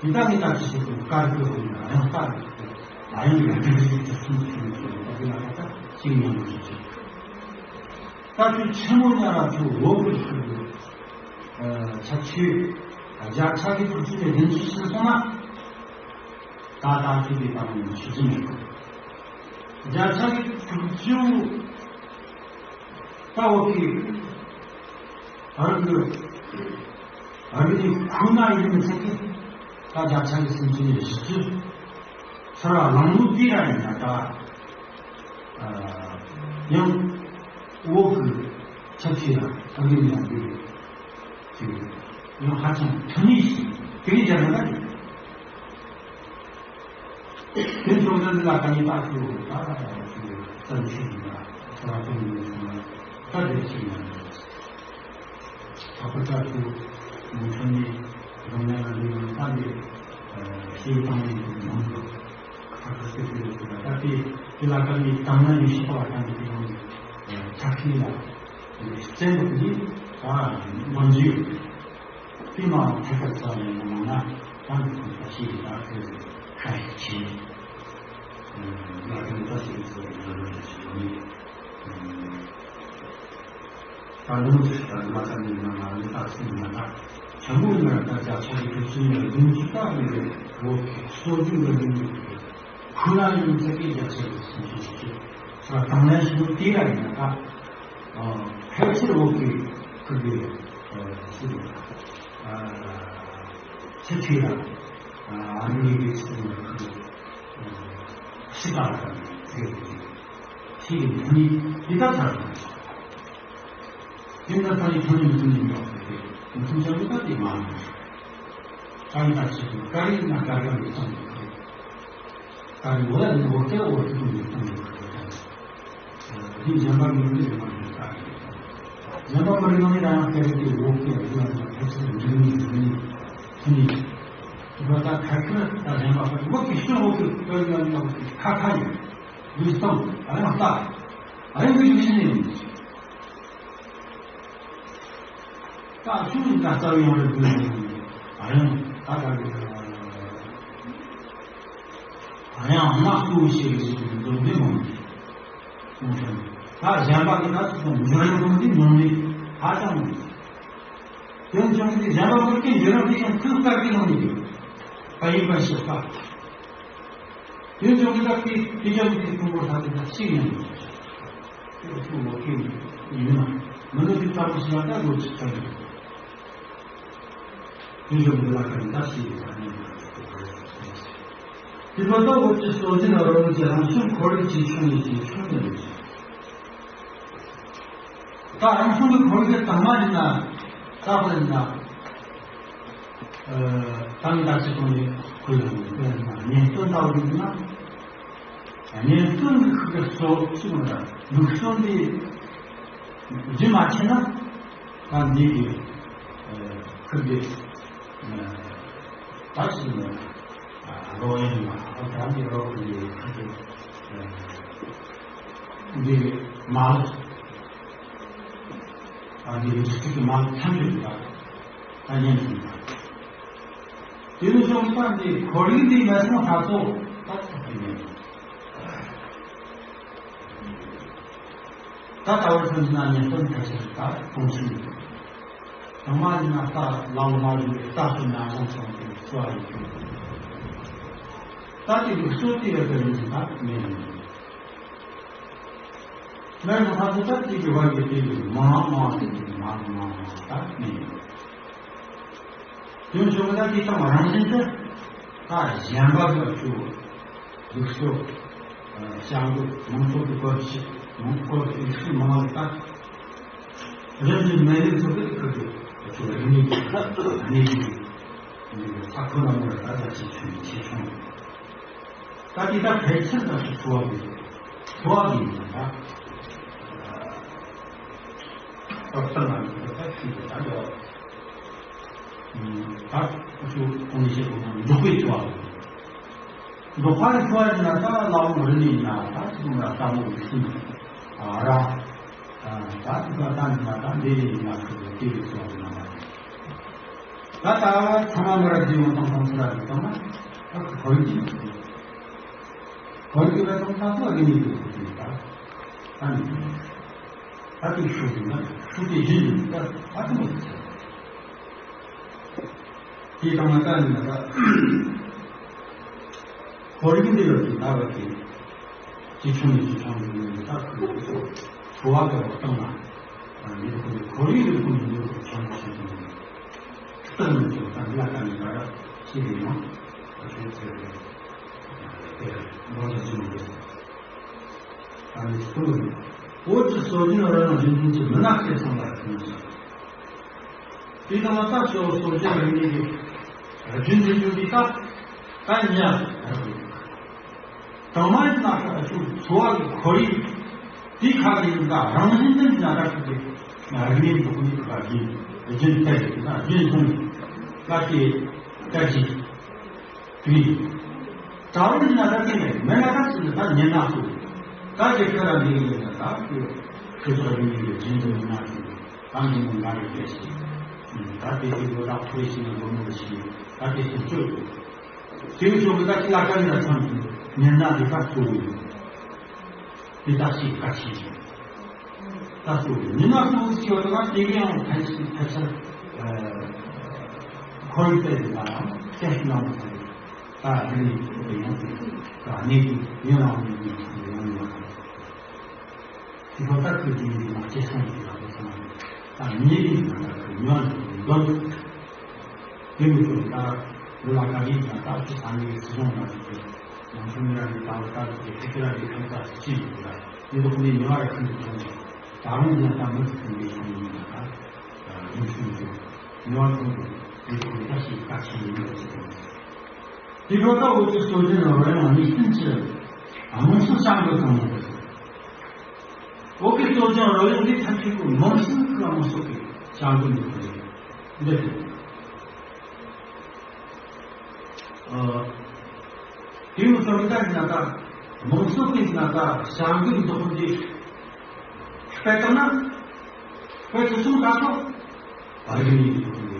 ཡི་དྭགས་ནི་དག་ཅི་ཞིག་ཏུ་དཀར་གྱི་ཧོ་ཡིན་ཨ་ཡང་ལྟ་ཨ་ཡང་ཡང་དེ་རིགས་ཀྱི་སུན་ཚུན་ཚུན་ད་དེ་ལ་ད་ཅིག་ཉམས་སུ་ཅིག་ལྟ་ཆུ་ཆེན་མོ་ཉ་ར་ཚུ་འོ་གི་ཤུ་གི་ཆ་ཆུ་རྒྱ་ཆ་གི་ཕུར་ཆུ་ནས་བདུན་ཅུ་ཕྱིན་སོང་ན། ད་ལྟ་ཚུལ་དེ་ལྟ་བུ་ཞུ་རྒྱུ་མེད། རྒྱ་ཆ་གི་ཕུར་ཆུ་ལྟ་བུ་གི་ཨར་གི་ཨར་གི་ཁུ་ན་ཡིན་མི་ཚེ་གི་ད་རྒྱ་ཆ་གི་སུན་ཚུན་ནས་ཞུ་རྒྱུ་ཚོར་བ་ལང་ལུགས་དེ་ར་ཡིན་ན་ད། ཡང་འོག་གི་ཆབ་སྲིད་ལ་ཨ་རི་ཡང་དེ་ཡང་ཧ་ཅང་མཐུན་ནུས་ཤིག་དེ་རིང་རྒྱ་ནག་ལ་ཡོད། དེ་ཚོ་ནི་ལ་ཀ་ནི་པ་ཚོ་ད་ལྟ་ཚོ་བཙན་ཤེད་ཡིན་ལ་ཚོ་བ་ཀུན་ནས་སོང་ལ་ད་དེ་ཞིག་ཡང་ཡོད། ཁ་པར་ཁྲ་ཚོ་མོ་ཚོ་ནི་རང་ཉིད་ལ་འདི་ཡང་ད་འདི་ཤེས་བཏང་ནས་མང་དུ་ཁ་ཁ་སྐད་ཆ་ཡོད་ཚུལ་ལ་ད་ལྟའི་དེ་ལ་ཀ་ནི་དང་ན་ཡིན་ཤེས་པ་བ་ད་འདི་ཡང་ཆ་ཤས་ལ་བཙན་པོ་འདི་ད་མང་ཇུས་ཡོད། དེ་མ་ཐད་ཀར་ཚ་ཡིན་ན་མང་ན་ད་འདི་ཁོང་ད་ཤེས་ད་ཁོས་ཁ་ཤས་ཆེ་ལ་ཀ་ནི་ད་ཤེས་ཚུལ་ལ་ཡོད་རེད་ཞུ་ནི། ད་ལུང་ཞིག་ད་མ་ཚང་ནི་ནང་ལ་ནི་ད་སུ་ཡིན་ན་ད་ཆ་མོ་ཡིན་ན་ད་ཅག་ཆ་གི་དུས་ཚོད་ཡིན་ན་ལུང་ཞིག་ད་ནི་རེད་འོ་སོ་རྒྱུ་ལ་ལུང་ཁུ་ན་ཡིན་ཚེ་གི་རྒྱ་ཆེ་གི་སུ་ཞིག་ཞིག་ས་དང་ལན་ཞིག་དེ་ར་ཡིན་ན་ད་ཕལ་ཆེར་འོ་གི་ཁུ་གི་སུ་ཡིན་ད་ཆེ་ཆེ་ར་ཨ་ནི་གི་སུ་ཡིན་ཁུ་གི་ཤི་ད་ར་ད་ནི་ཚེ་གི་ཤི་གི་ནི་དེ་ད་ཚར་ར། དེ་འདྲ་ད་ཡི་ཐོན་ཡོང་དུས་ཡིན་ཡོད་པ་དེ་མི་ཐུང་ཅང་གི་ད་དེ་མ་ཡིན། ད་ཡི་ད་ཆེ་དུ་ཀ་རི་ན་ཀ་རི་ཡི་ཙམ་དུ་ཀ་རི་འོ་ལ་ནི་འོ་ཀེ་འོ་ཀེ་དུ་ཡི་ཙམ་དུ་ཀ་རི་ད་དེ་གཞན་པ་མི་རིགས་མ་ཡིན་ཀ་རི་གཞན་པ་མི་རིགས་ནི་ད་ཡང་ཀ་རི་དེ་འོ་ཀེ་འོ་ཀེ་ལ་ད་ཕལ་ཆེར་མི་རིགས་མི་རིགས་མི་རིགས་མི་རིགས་ད་ད་ཁ་ཁ་ད་གཞན་པ་འོ་ཀེ་ཤོ་འོ་ཀེ་ཀ་རི་ཡང་ཡང་ཁ་ཁ་ཡིན་ཡུལ་སྟོང་ཨ་ཡང་ལྟ་ཨ་ཡང་གི་ཡུལ་ཤེས་ནས་ཡིན། ད་ཆུང་ད་རྩ་བའི་ཡང་རེ་དུས་ཨ་ཡང་ད་ག་གི་ ད་ཡང་དམག་སྐུལ་བྱེད་ཀྱི་ཞིག་འཛོམས་ནས་མང་གི། ད་གཞན་པ་གི་ད་ཚོ་འབྱོར་ཡོང་གི་མྱོང་ནས་ཧ་ཅང་མི་འདུག་དོན་ཆུང་གི་གཞན་པ་ཁུར་གི་འབྱོར་ཡོང་དེ་ཀྱང་ཐུགས་དཀར་གི་མྱོང་ནས་ཡོད། པ་ཡིན་པ་ཞིག་པ། དོན་ཆུང་གི་ད་དེ་དེ་ཀྱང་དེ་ཕུང་པོ་ལྷ་དེ་ད་ཤིག་ཡང་མི་འདུག་ཁྱོད་ཚོ་ལོ་ཁེ་ཡིན་ན་མི་འདུག་དེ་ལྟ་བུ་ཞིག་ལ་ད་ལོ་ཅིག་ཚར་འདུག་དེ་ཚོ་འདི་ལ་ཀ་ནི་ད་ཤེས་ཡོད་པ་ནི། དེ་ཚོ་ལྟ་བུ་ཅི་སྲོལ་འཛིན་རང་ལུགས་ཀྱི་རང་བྱུང་ཁོར་ཡུག་ཅིག་བྱུང་ནས་ཅིག་བྱུང་ནས་རེད། ད་རང་བྱུང་གི་ཁོར་ཡུག་དང་མ་ཡིན་ན་ད་དཔེར་ན་ད་ནི་ད་ཅི་གོང་ནས་ཁོ་ཡང་དཔེར་ན་གཉེན་སྟོན་ལྟ་བུ་ཡིན་ན། གཉེན་སྟོན་གྱི་ཁུར་གི་སྲོལ་ཅི་མོ་ལ་ལུགས་སྲོལ་འདི་རྒྱུན་མ་ཆད་ན། ད་འདི་གི་ཁུར་གི་ད་ཅི་མོ་རོགས་ཡིན་ན་ཨ་ད་འདི་རོགས་ཁུར་གི་ཁུར་གི་འདི་མ་ལོ་ད་འདི་གི་ཅི་གི་མ་ལོ་ཐམས་ཅད་ད་ད་གཉེན་སྟོན་ད། དེ་ནས་བྱུང་ས་འདི་ཁོར་ཡུག་འདི་མེད་སོང་ད་ཚོ་ད་ཚོ་གི་མེད། ད་ད་བར་སོང་ན་ཉེན་སྟོན་ཐད་ཆེར་ད་གཏོང་ཤིང་ཡོད། ཚང་མ་ཡིན་ན་ད་ལམ་མ་ཡིན་པའི་ད་སོ་ན་བཟང་སོང་གི་གསོ་བ་ཡིན་གྱི། ད་དེ་གི་གསོ་དེ་ཡོད་པའི་མི་ད་མེད་ཡིན། མེད་ན་ད་ཚོ་ད་དེ་གི་བར་གི་དེ་གི་མང་མང་དེ་གི་མང་མང་ད་མེད་ཡིན། དོན་ཆུང་ད་དེ་དང་རང་བཞིན་དུ་ད་གཞན་པ་གི་ཨ་ཆུ་ལུགས་སྲོལ་བྱ་འགུལ་མང་ཚོགས་ཀྱི་སྐོར་ཞིག་མང་སྐོར་ལུགས་སྲོལ་མང་བ་ད་རིམ་བཞིན་མེད་ལུགས་ཚོ་གི་ཁུར་གི་ཨ་ཆུ་རིག་གནས་ཀྱི་གནས་ཀྱི་ས་ཁོ་ན་མོ་ད་ད་ཆེ་ཆུང་ཆེ་ཆུང་ད་དེ་ད་ཕལ་ཆེར་ད་ཆུ་ཚོ་བ་གི་ཚོ་བ་གི་ཡིན་ད། ད་ལྟ་ང་ཚོ་ད་ཆུ་ད་ད་ཡོད། ད་ཁོ་ཚོ་གོང་ནས་བཤད་པ་ནང་འབྲོག་པའི་འཚོ་བ། འབྲོག་པའི་འཚོ་བ་ཡིན་ན་ད་ལ་ལུང་རི་ནས་ཡིན་ན་ད་ཚོ་ལ་ལྟ་མོ་རིག་གསུམ་ར་ད་ཚོ་ད་ད་ནི་ན་ད་འདི་ནས་ཡིན་ན་ཁོ་ཚོ་དེ་རིགས་འཚོ་བ་ཡིན་ན་མ་རེད། ད་ད་ཚང་མ་མི་རབས་རྗེས་ཡོང་དང་དང་ཚོ་ལ་རིག་བཏང་ན་ད་ཁོ་ཁོར་ཡུག་ཅིག་མི་འདུག་ཁོར་ཡུག་ལ་དང་ད་ཚོ་རིག་གནས་ཀྱི་ཁོར་ཡུག་ད་ད་ནི། ད་དེ་ཤུགས་ཀྱིས་ན་ཤུགས་དེ་རྒྱུན་དུ་ད་ཨ་ཏི་མོ་དེ་ཆེ། དེ་དང་ན་ད་ནི་ན་ད་ཁོར་ཡུག་འདི་ལ་དེ་ད་བ་དེ་ཅི་ཆུང་ནས་ཅི་ཆུང་དུ་ནས་ད་ཁུ་ཚོ་བ་གི་བ་སྟོང་ན་ཡིན་ཁོ་ཁོར་ཡུག་གི་ཁོར་ཡུག་ཆུང་ཆུང་དུ་ནས་སྟོང་ནས་ཅི་ད་ལ་ད་ནི་ད་ཤི་རེ་ཡང་ཁྱོད་ཚོས་དེ་ལོ་ཟླ་ཅི་མོ་རེད། ཨ་ནི་སུ་བོད་ཀྱི་སྲོལ་རྒྱུན་རོལ་དབྱངས་རྒྱུན་འཛིན་གྱི་མི་སྣ་སྐྱེད་སྲིང་ལ་ཐུག་ནས། དེ་དང་ལ་ད་ཕྱོགས་སྲོལ་རྒྱུན་རིག་གནས་ཀྱི་རྒྱུན་འཛིན་རྒྱུ་འདི་ད་ད་ཉ་དང་མ་ཡིན་ན་ཁ་ཆུ་འཚོ་བ་གི་ཁོར་ཡུག་དེ་ཁག་ཡིན་ད་རང་བཞིན་ནི་ན་ད་ཁུ་གི་རིག་གནས་འདུག་ནི་ཁ་རྒྱུན་རྒྱུན་ཐད་ད་རྒྱུན་སྲུང་ལ་དེ་ད་ཅི། དེ་ཡིན། གྲྭ་བ་ཡིན་ན་ད་དེ་ནས་མེད་ན་ད་ཅི་ད་ཉན་ན་སུ། ད་དེ་ཁ་ར་འདི་ཡིན་ན་ད་དེ་ཁྱོད་ཚོ་ཡིན་ཡིན་རྒྱུན་དུ་ཡིན་ན་དེ་ད་འདི་མོ་ང་རེ་སྐད་ཞིག་ད་དེ་དེ་ལོ་ད་ཁོའི་ཞིག་ན་ལོ་མོ་ཞིག་ད་དེ་སུ་ཚོད་དེ་ཚོ་གི་ད་ཅི་ལ་ཀ་ཡིན་ན་ཚང་གི་ཉན་ན་དེ་ད་སུ་ཡིན། དེ་ད་ཞིག་ད་ཞིག་ད་སུ་ཡིན་ན་སུ་ཞིག་ཡོད་ན་དེ་གི་ཡང་ཕལ་ཆེར་ཕལ་ཆེར་ཁོར་ཡུག་དེ་ད་ཡང་དེ་ནས་ཡང་དེ་ད་གནས་ཀྱི་ཡུན་རིང་བའི་ཡུན་ཡང་ཡོད། དེ་ཚོ་ད་ཁོས་དེ་ཡིན་ན་སྐྱེ་སོང་གི་ལ་དེ་སོང་ད་ཉེ་གི་ཡིན་ན་ད་ཁོས་ཉོན་འདོད། དེ་མི་ཚོ་ད་ལ་ཀ་ཡིན་ན་ད་ཅི་ས་ནས་སྲིད་གཞུང་ལ་ཅིག་ནང་ཁྲིམས་ཡང་ནི་ད་ད་ཅིག་ཁེ་ཁེ་ར་གི་ཁང་ས་ཅི་ཡིན་ད་དེ་ཚོ་ཁོ་ནས་ཉོ་བ་ར་ཁྲིམས་ཀྱི་ཐོག་ནས་ད་རུང་ཡང་ད་མི་ཚོ་ཁོ་ནས་ཁོ་ནས་ཡིན་ན་ད་ཡིན་ཤུགས་ཀྱི་ཉོ་བ་ཁོ་ནས་དེ་ཚོ་ཁོ་ནས་ད་ཞིག་ད་ཆི་ཡིན་ད་ཅི་ཐོག་ནས། དེ་ལོ་ད་འུ་ཚོའི་སྲོལ་རྒྱུན་ནང་རོལ་དབྱངས་དམིགས་བསལ་གྱི་དམངས་སྲོལ་བྱ་འགུལ་གང་མང་རེད། བོད་ཀྱི་སྲོལ་རྒྱུན་རོལ་དབྱངས་འདི་ཐམས་ཅད་ཀྱི་དམངས་སྲོལ་གྱི་དམངས་སྲོལ་གྱི་བྱ་འགུལ་ནི་རེད། འདི་རེད། ཨ། དེ་ཡང་སྲོལ་རྒྱུན་ན་ད་དམངས་སྲོལ་གྱི་ན་ད་བྱ་འགུལ་འདོགས་འདི་སྤེལ་བཏང་ན་དཔེ་ཆ་གསུམ་ད་ཐོག་བར་གྱི་ནི་འདོགས་འདི་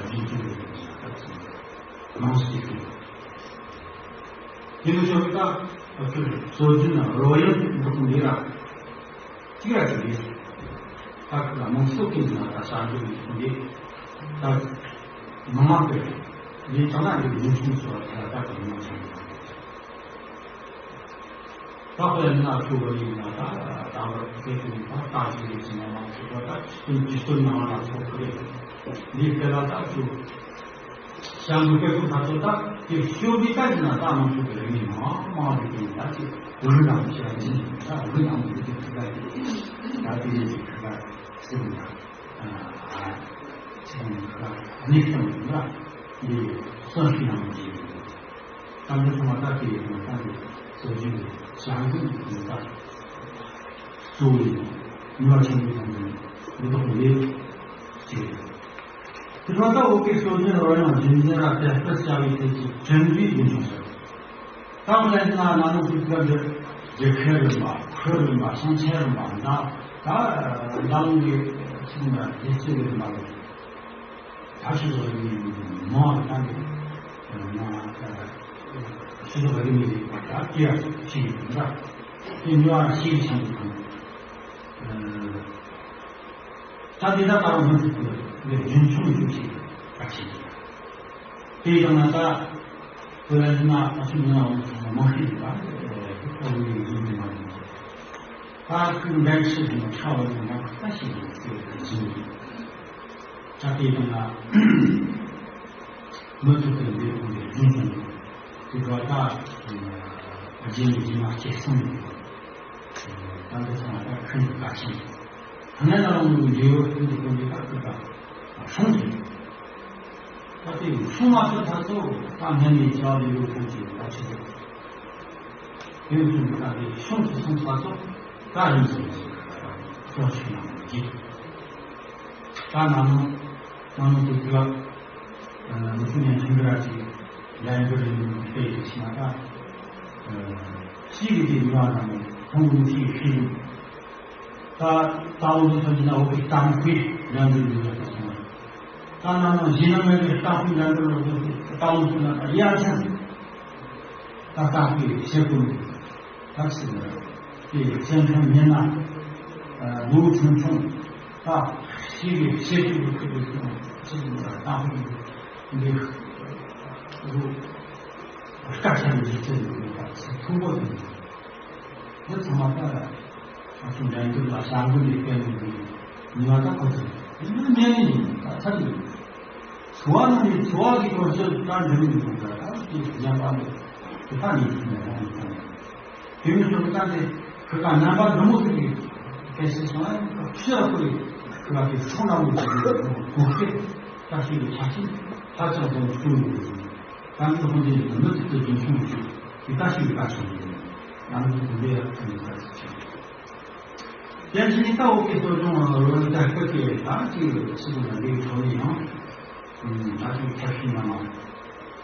རྒྱུན་འཁྱོངས་རེད་ཟེར་ན་ད་ཚིག་དམངས་སྲོལ་གྱི། དེ་ནི་ཆོག་གི། ད་སྲོལ་རྒྱུན་རོལ་དབྱངས་འདི་ཚོ་འདི་ར་གཅིག་ར་གཅིག་རེད། ད་ཁོ་ལ་མང་ཚོགས་ཀྱི་ནང་ད་གསར་འགྱུར་འདི་ཚོ་འདི་ད་མི་མང་གི་འདི་ཙམ་ན་འདི་ཉིན་ཆུང་ཚོ་ལ་ད་ད་གི་མི་མང་ཆེན་པོ། ད་དཔེར་ན་ཆུ་བོ་ཡིན་ན་ད་ད་བར་སྐད་དུ་ད་ད་ཅི་རེད་ཟེར་ན་མང་ཚོགས་པ་ད་སྤྱི་སྤྱི་སྟོད་ནང་ལ་ཚོགས་ཀྱི་རེད། འདི་སྐད་ལ་ད་ཆུ་བྱང་གི་སྐད་ཚོ་ད་ཚོ་ད་དེ་ཤོད་པའི་ད་ཅི་ན་ད་མང་ཚོགས་ཀྱི་རེ་ངན་མང་མང་རེ་ཀྱི་ད་ཅི་འུ་རུ་ནང་བྱས་ཅི་ད་འུ་རུ་ནང་གི་དེ་ཁ་ད་དེ་རེད་ཅི་ཁ་ད་སེམས་ལ་ཨ་ཨ་སེམས་ཁ་ད་ཨ་ནི་སེམས་ལ་འདི་སོ་ཤི་ནང་གི། ད་འདི་ཚང་མ་ད་དེ་ཡི་ནང་ད་འདི་སྲོལ་རྒྱུན་གྱི་བྱ་འགུལ་གྱི་ད་གཙོ་བོ་ཡིན། ནུས་པ་ཆེན་པོ་ཡིན་ནི་འདི་དག་ལས་བྱེད། དེ་ཚོ་ད་བོད་ཀྱི་སྲོལ་རྒྱུན་རོལ་དབྱངས་རྒྱུན་འཛིན་ལ་དེ་ལྟར་བྱ་བའི་ཐད་ཀྱི་གྲུབ་འབྲས་རྒྱུན་འཁྱོངས་བྱ། ད་མི་ལན་ན་ན་ནུ་ཀུ་ཀ་འདི་རྒྱལ་ཁའི་རིམ་པ། ཁོའི་རིམ་པ། ཤིང་ཆའི་རིམ་པ། ད་ད་འཛམ་གླིང་གི་ཕྱི་ནང་རྒྱལ་སྤྱིའི་རིམ་པ་ལ། ད་ཆུ་ཚོད་རིང་མོ་བཏང་ནས་ན་ཆུ་ཚོད་རིང་མོ་ཞིག་ད་སྐྱེ་ཡག་ཞིག་ཡིན་འདྲ། དེ་ཉོ་བ་ཞིག་ཆེན་པོ་དང་། ད་དེ་ད་ད་རུང་མི་ཚོ་ལས་རྒྱུན་འཁྱོངས་ཡོད་ཞིག་ག་ཆེ་དེ་ཡང་ན་ད་དེ་ལ་ན་ཨ་ཆུ་ཉོ་བ་མི་ཚོ་མ་ཤེས་ད་ཨ་བུ་ཡིན་ཡིན་མ་ཡིན། ད་ཁོས་འགན་ཆེ་ཞིག་ནས་ཁྲ་བ་ནས་ང་ཁ་ཤས་ཀྱི་ཚེ་བ་བཟུང་། ད་དེ་དང་ང་མུ་མཐུད་དུ་འདི་ཁོང་གི་རྒྱུན་དུ་དེ་ག་ད་རྗེས་ནས་རྗེས་མ་སྐྱེ་སོང་ནས་ད་འདི་ཚང་མ་ད་ཁོང་གི་བཀའ་ཆེན་ཐ་ན་ན་རང་ངོས་ཀྱི་འབྲས་བུ་ཁོང་གི་ཁོང་གི་ད་ཁོ་ད་སྲུང་ཞིག་ད་དེ་སྲུང་མ་ཐུབ་ཐག་ཚོ་ད་ངན་ནས་ཅག་ལས་ཡོད་ཁོང་གི་བཀའ་ཆེན་དེ། དེ་བཞིན་དུ་ད་དེ་ཤོང་དུ་སོང་ས་སོགས་ད་རིམ་བཞིན་གྱི་གཙོ་ཆེ་ན་འཇིག་ད་ནང་ནང་ནང་དུ་དུ་ལ་མི་ཚེ་ནས་ཐུན་དྲ་ཅིག་ལན་དུ་རིམ་སྤེལ་དུ་ཕྱིན་ན་ད་ཤི་གི་དེ་ཉོ་བ་ནང་ནས་ཁོང་གི་ཤི་ཤི་རིམ། ད་ད་འོ་དེ་ཚོ་ཡིན་ན་འོ་དེ་གཏམ་དཔེ་ལན་དུ་ཡོད་པ་སོང་། ད་ནང་ནང་གཞི་ནང་མེད་པའི་གཏམ་དཔེ་ལན་དུ་ཡོད་པ་ད་འོ་དེ་ན་ད་དབྱར་ཆ་ད་ལྟ་བུའི་བྱེད་སྒོ་ནི་ད་ཚིག་ལ་དེ་སེམས་ཁམས་ཉེ་ན་ལོ་ཆུང་ཆུང་ད་ཤི་བའི་བྱེད་སྒོ་ཁུ་བའི་ཁྱོད་ཚིག་ལ་ད་ཧུ་འདི་རུ་སྐད་ཆ་འདི་ཚིག་ལ་ད་ཚིག་ཐུང་པོ་དེ་འདི་ཚང་མ་ད་ང་ཚོ་འགྲན་བསྡུར་ལ་བྱ་འགུལ་ལས་སྤེལ་ནས་འདི་ཉི་མ་ད་ཁོ་ཚོ་འདི་ཉན་ནས་ཡིན་ད་ཚར་ཡིན། ཚོ་བ་ནང་ནས་ཚོ་བ་གི་སྐོར་ཚོད་ལྟ་འདི་མི་འདུག་ད་ད་དེ་ཉན་པ་ནས་དེ་ད་ནས་ཐུག་ནས་ད་ནས་ཐུག་ནས་དེ་མི་ཚོ་ད་དེ་ཁུ་ཁ་རྣམ་པ་འདི་མོ་ཟིག་གི་གལ་སྲིད་སོང་ན་ཁུ་ཕྱི་ལ་ཁུ་ཁུ་ཁ་དེ་སོང་ན་མོ་ཟིག་གི་གོ་ཤེས་ད་ཤེས་ཀྱི་ཆ་ཤས་ཧ་ཅང་བཟང་བོ་བྱུང་ཡོད་རེད། ད་ནི་ཧོན་དེ་ནི་མི་ཚིག་ཏུ་རྒྱུན་འཁྱོངས་ཡོད་ཀྱི་ད་ཤེས་ཀྱི་ད་ཤེས་ཀྱི་ཡང་ནི་དེ་འདྲ་ཡང་ཐུག་ནས་ད་ཤེས་ཀྱི། རྒྱལ་སྤྱིའི་ལྟ་བ་གི་གཙོ་སྐྱོང་ལ་ལོ་ལྟར་སྐབས་ཀྱི་ད་ཅིག་སྲིད་དོན་ལས་ཁྲོ་ནས་ཡང་ད་ཅིག་ཐབས་ཤེས་ནང་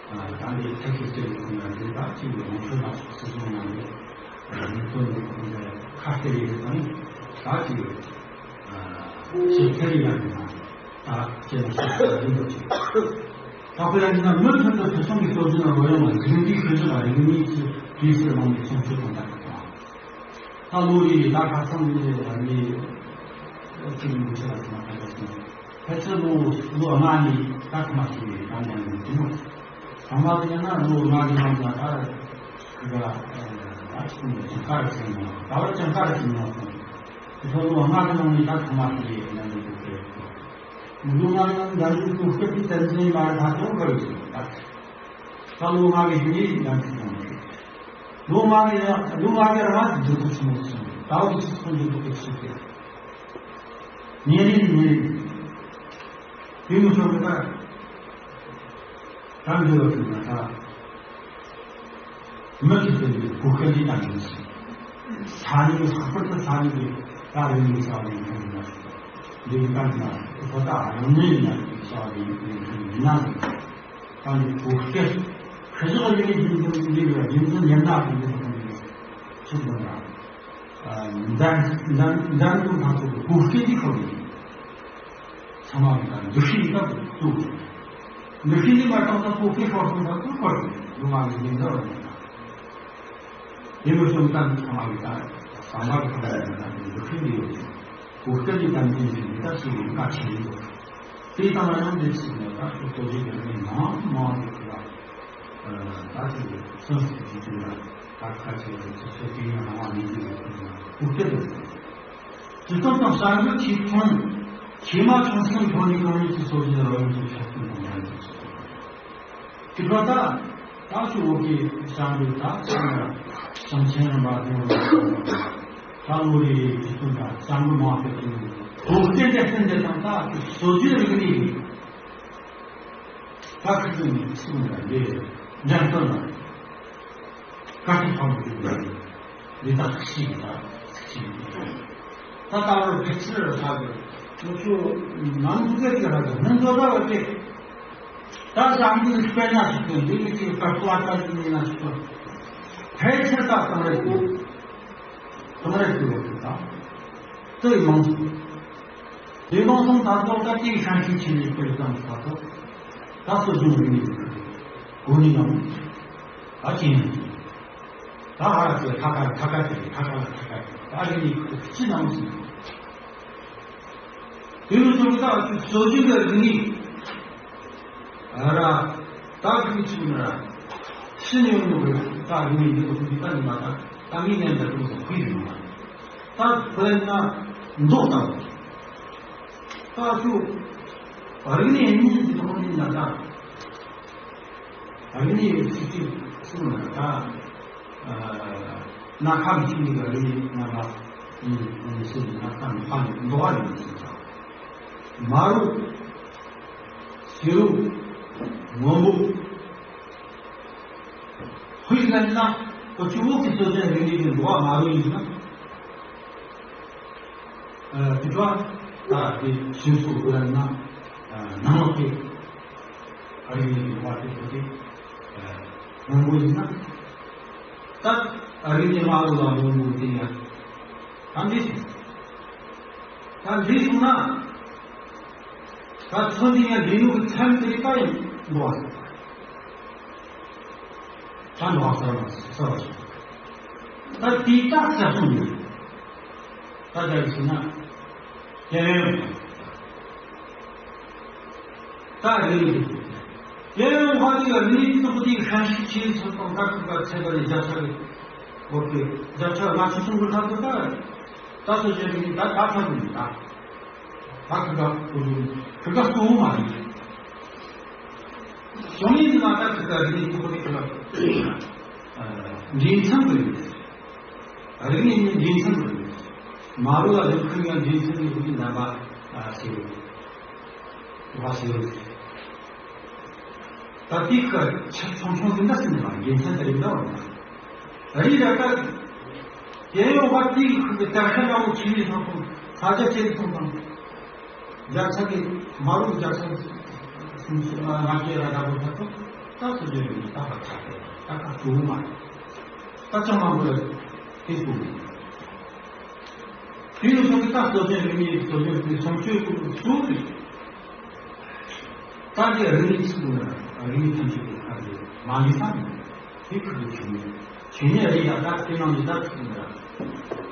ད་ལས་ཐབས་ཤེས་སྤྱོད་ཀྱི་ཁོང་ལ་འདི་ད་ཅིག་ལོངས་སྤྱོད་ལ་སོགས་སྲིད་དོན་ནང་ལས་མི་ཚོ་ནས་ཁོང་ལ་ཁ་གཏད་ཡོད་དང་ད་ཅིག་ཞེས་ཁ་རི་ཡང་ན་ད་ཅེ་ན་ཤེས་པ་ཡིན་པ་ཅིག་ད་དཔེར་ན་མུ་མཐུད་དུ་ཕུལ་བྱུང་གི་སྲོལ་རྒྱུན་རོལ་དབྱངས་ལ་རིག་གནས་ཤུལ་བཞག་རིག་གནས་ཀྱི་དུས་སུ་གནང་བའི་སྲུང་སྐྱོབ་དང་ལྡན་པ་དང་། ད་ལོ་རེ་རེ་ད་ཁ་སང་ནས་ལ་ནི་ཅིག་མི་ཆེ་བ་ཞིག་མ་ཁ་ཆ་སོང་། ཕལ་ཆེར་ལོ་ལོ་ལྔ་ནས་ད་ཐོག་མ་ཞིག་རེད་ད་ནས་ནས་དེ་མོ་ཚང་མ་དེ་ཡང་ན་ལོ་ལྔ་གི་ནང་ལ་ད་ཁི་ག་ད་ཅིག་ནས་ཅང་ཀ་ར་ཅིག་ནས་ད་བར་ཅང་ཀ་ར་ཅིག་ནས་སོང་། དེ་ཚོ་ལོ་ལྔ་གི་ནང་ནས་ད་ཐོག་མ་ཞིག་རེད་ནས་ནས་དེ་ལོ་ལྔ་གི་ནང་ནས་ད་ལོ་ཀུ་ཤུ་དེ་བཙན་འཛུལ་མ་རེད་ད་དོ་ག་རེད་ད། ད་ལོ་ལྔ་གི་ནི་ཡང་ཅིག་ཡང་ཅིག་ལོ་ལྔ་གི་ཡང་ལོ་ལྔ་གི་རང་འགྱུར་ལྡོག་ཆེན་མོ་སོང་། ཟླ་བ་གཅིག་ཚོགས་འགྱུར་ལྡོག་གི་ཆུ་སྐྱེས། ཉིན་རེ་ཉིན་རེ་ཡུལ་མི་ཚོ་གི་ད་ད་འདི་བ་ཚོ་ན་ད་མི་ཚོ་དེ་ནི་གོ་སྐལ་འདི་ད་ཡིན་ཞིང་ས་ནི་ལྷག་པར་དུ་ས་ནི་གི་ད་རིང་ནི་ས་བ་ཡིན་ཁ་ཡིན་ན་འདི་གི་ད་ན་ཁོ་ད་རང་ཉིད་ཡིན་ན་ས་བ་ཡིན་ཁ་ཡིན་ན། ད་ནི་གོ་སྐལ། ཁ་ཕྱོགས་ཡིན་ནི་རྒྱུན་འཛིན་འདི་ལ་རྒྱུན་འཛིན་ཉམས་ན་རྒྱུན་འཛིན་ཁོང་གི་ཚུལ་དུ་ན། འཛམ་འཛམ་འཛམ་གླིང་ཐང་ཚོ་གི་གོ་སྐལ་འདི་ཁོ་ནི། ཚང་མ་གི་ད་འདུ་ཤེས་ཡིན་སྟབས་བཙུགས། འདུ་ཤེས་འདི་མ་བཏང་ན་གོ་སྐལ་ཤོར་སོང་ད་བཙུགས་པར་འདུག་ང་གི་ཉིན་འདི་ར་ཡིན་ན། དེ་མི་སོང་ཙང་ཚང་མ་གི་ད་ཟམ་པ་གི་ཐོག་ལ་ཡོད་ན་འདུ་ཤེས་འདི་ཡོད་ཅིང་གོ་སྐབས་ཀྱི་དམ་བཅའ་འདི་འདི་ལྟར་ཞིག་ཡིན་ག་ཆེ་ཡིན་འདུག་དེའི་སྟེང་ལ་ཡང་འདི་ཞིག་ནས་ད་ཁོ་གཙོ་ཆེ་གི་མི་མང་མང་གི་ཁུ་ལ་ད་ཅིག་སོན་ཟིན་གྱི་དུས་ལ་ད་ཁ་ཆེ་བའི་ཚོ་ཚོ་དེ་ཡང་རང་དབང་མི་འདུག་གི་ཁུ་ལ་གོ་སྐབས་འདི་སྤྱི་ཚོགས་དང་གསར་འགྱུར་ཆེ་ཆུང་ཆེ་མ་ཆུང་གསུམ་ཐོན་ནས་གང་ཡིན་གྱི་སྲོལ་རྒྱུན་རང་ཡུལ་གྱི་ཆ་རྐྱེན་དང་འགྲན་ཚོད་སོགས། དེ་ལྟར་ད་ད་ཚོ་བོད་ཀྱི་བྱ་འགུལ་ད་ཚང་མ་ཞིང་ཆེན་རིམ་པ་དེ་བོད་ཀྱི་ད་ལོ་རེ་རེའི་དུས་ཚོད་ད་བྱ་འགུལ་མང་དུ་བྱུང་ནས་བོད་བསྟན་པའི་བསྟན་པའི་དང་ད་ཚོ་སྲོལ་རྒྱུན་རིག་གནས་ཀྱི་ད་ཁུ་ཚོ་ནས་ཚུགས་ནས་ལས་འགྲན་བསྟོད་ལ། དཀའ་ཐུབ་ཕམ་གྱི་འདི་དག་ཤིག་ད་ཤིག་ད་ལྟ་བར་ཕལ་ཆེར་ཧ་གི་ང་ཚོ་ནང་འཛུགས་ཀྱི་ཧ་གི་སྔོན་འགྲོ་ལྟ་བ་དེ་ད་བཟང་གི་དཔེར་ན་ཞིག་ཏུ་འདི་གི་ཅིག་ཀ་ཀླ་ཀ་ཅིག་ཡིན་ན་ཞིག་ཏུ་ཕལ་ཆེར་ད་གཏོང་རེས་ཀྱི་གཏོང་རེས་ཀྱི་ཡོད་གི་ད་དེ་ཡི་མང་ཚོགས། དེ་དང་སོང་ད་ཐོག་ད་ཅིག་ཧྲན་ཤིང་ཆེ་ནས་སྤེལ་ཙམ་ད་ཐོག་ད་སོ་བཟུང་རིག་གནས་གོ་ནི་ཡང་ད་ཅི་ཡིན་ད་ཧ་ར་ཚོས་ཁ་ཁ་ཁ་ཁ་དེ་ཁ་ཁ་ལ་ཁ་ཁ་དེ་ད་རིག་གནས་ཅི་ནང་ཞིག་དེ་ནི་ཚོ་ད་སོ་བཟུང་གི་རིག་གནས་ཨ་ར་ད་གི་ཆུ་ན་ཕྱི་ནས་ཡོང་གི་ད་རིག་གནས་འདི་ཚོ་འདི་ད་ནི་མ་ད་ད་མི་ངན་ད་དུང་ཚོ་ཁུལ་ཡོང་མ་ད་དཔེར་ན་མདོག་ལྟ་བུ། ད་ཚོ་རིག་གནས་གཉིས་ཀྱི་ཐོག་ནས་ན་ད་རིག་གནས་ཡོད་ཚིག་གཅིག་གསུངས་ན་ད་སྣ་ཁ་མི་ཤེས་ནི་ག་རིག་གནས་རྣམ་པ་ཡིན་ཡིན་ཟེར་ན་ད་ནི་ཕ་ནི་མདོ་བ་ཡིན་ཟེར་ཀྱང་མ་རུ་ཟེ་རུ་སྔོན་པོ་ཧུས་ལན་ན་ཁོ་ཆུ་བོ་གི་སོ་སོའི་རིག་གནས་ཀྱི་མདོ་བ་མ་རུ་ཡིན་ན། དེ་ཚོ་ད་དེ་ཞིང་སོགས་དགོས་ན་ནང་ལོགས་ཀྱི་ཨ་རི་ནས་ཡོང་བ་དེ་ཚོ་དེ་སྔོན་པོ་ཡིན་ན་ད་ཨ་རི་ནས་མ་ལོ་ལ་སྔོན་པོ་དེ་ཡང་ད་འདི་ཞིག་ད་འདི་སོང་ན་ད་ཚོ་འདི་ཡང་འདི་ནུ་གི་མཚམས་དེ་ད་ཡིན་འགྲོ་བ། ད་ནོར་བ་ཟེར་བ་ཟེར་བ་ཞིག་ད་དེའི་རྟགས་ཟེར་གསུངས་ཡོད། ད་ལྟ་ཞུ་ན། རྒྱལ་ཡོངས་ད་རེད། རྒྱལ་ཡོངས་ཧ་ཅིག་ལ་མི་ཚོགས་དེའི་ཧྲན་ཤིང་ཆེ་ཚོད་དང་ད་ཁུ་ག་ཚད་པ་རེད་རྒྱ་ཆ་རེད། འོ་ཁེ་རྒྱ་ཆ་ང་ཚོ་གསུང་གི་ཁ་ཐུག་ད་ད་སོ་བྱེད་མི་ད་ད་ཐ་གི་མི་ད། ད་ཁུ་ག་ཁུ་ག་གཙོ་བོ་མ་རེད། གཞུང་ཡིན་ན་ད་ཁུ་ག་རིག་གནས་ཁོ་རེ་ཁུ་ག་འབྲིང་ཚན་རེད། རིག་གནས་ནི་འབྲིང་ཚན་རེད། མ་རུ་ལ་རིག་ཁུལ་ཡང་འབྲིང་ཚན་གྱི་རིག་གནས་རྣམ་པ་ཞེས་པ་ཞེས། ད་དེའི་ཁ་ཆ་ཆུང་ཆུང་དེ་འདྲ་ཟིན་ནས་རྒྱལ་མཚན་དེ་རིགས་འདྲ་བ་མ་རེད། རིགས་ལ་ད་རྒྱལ་ཡོངས་པ་དེའི་ཁུལ་གྱི་དར་ཤ་འདྲ་བོ་ཆེ་བའི་ཐོག་ཏུ་ས་ཆ་ཆེ་རུ་སོང་ཙང་རྒྱ་ཆ་གི་མ་རུ་རྒྱ་ཆ་སུམ་ཅུ་ལྔ་བརྒྱ་ར་འདྲ་བོ་ཐོག་ཏུ་ད་སུ་བརྗོད་པའི་ད་བར་ཆ་དེ་ད་ཁ་གཙོ་བོ་མ་རེད། ད་ཅང་མང་པོ་ལ་དེ་གསུངས་ཡོད། དེ་ཡོད་ཚད་ཀྱི་ད་སྲོལ་རྒྱུན་རིག་གནས་ཀྱི་སྲོལ་རྒྱུན་དེ་སྲུང་སྐྱོབ་དགོས་པའི་གཙོ་བོ་རེད། ད་དེ་རིག་གནས་ཆེན་པོ་ན་རིག་གནས་ཐམས་ཅད་ཀྱི་ཁ་དེ་མ་ལུས་ས་མེད་དེ་ཁུར་དུ་བྱུང་ནས་བྱས་ནས་རེད་ཡ། ད་དེ་ནང་ནས་ད་ཁུར་དུ་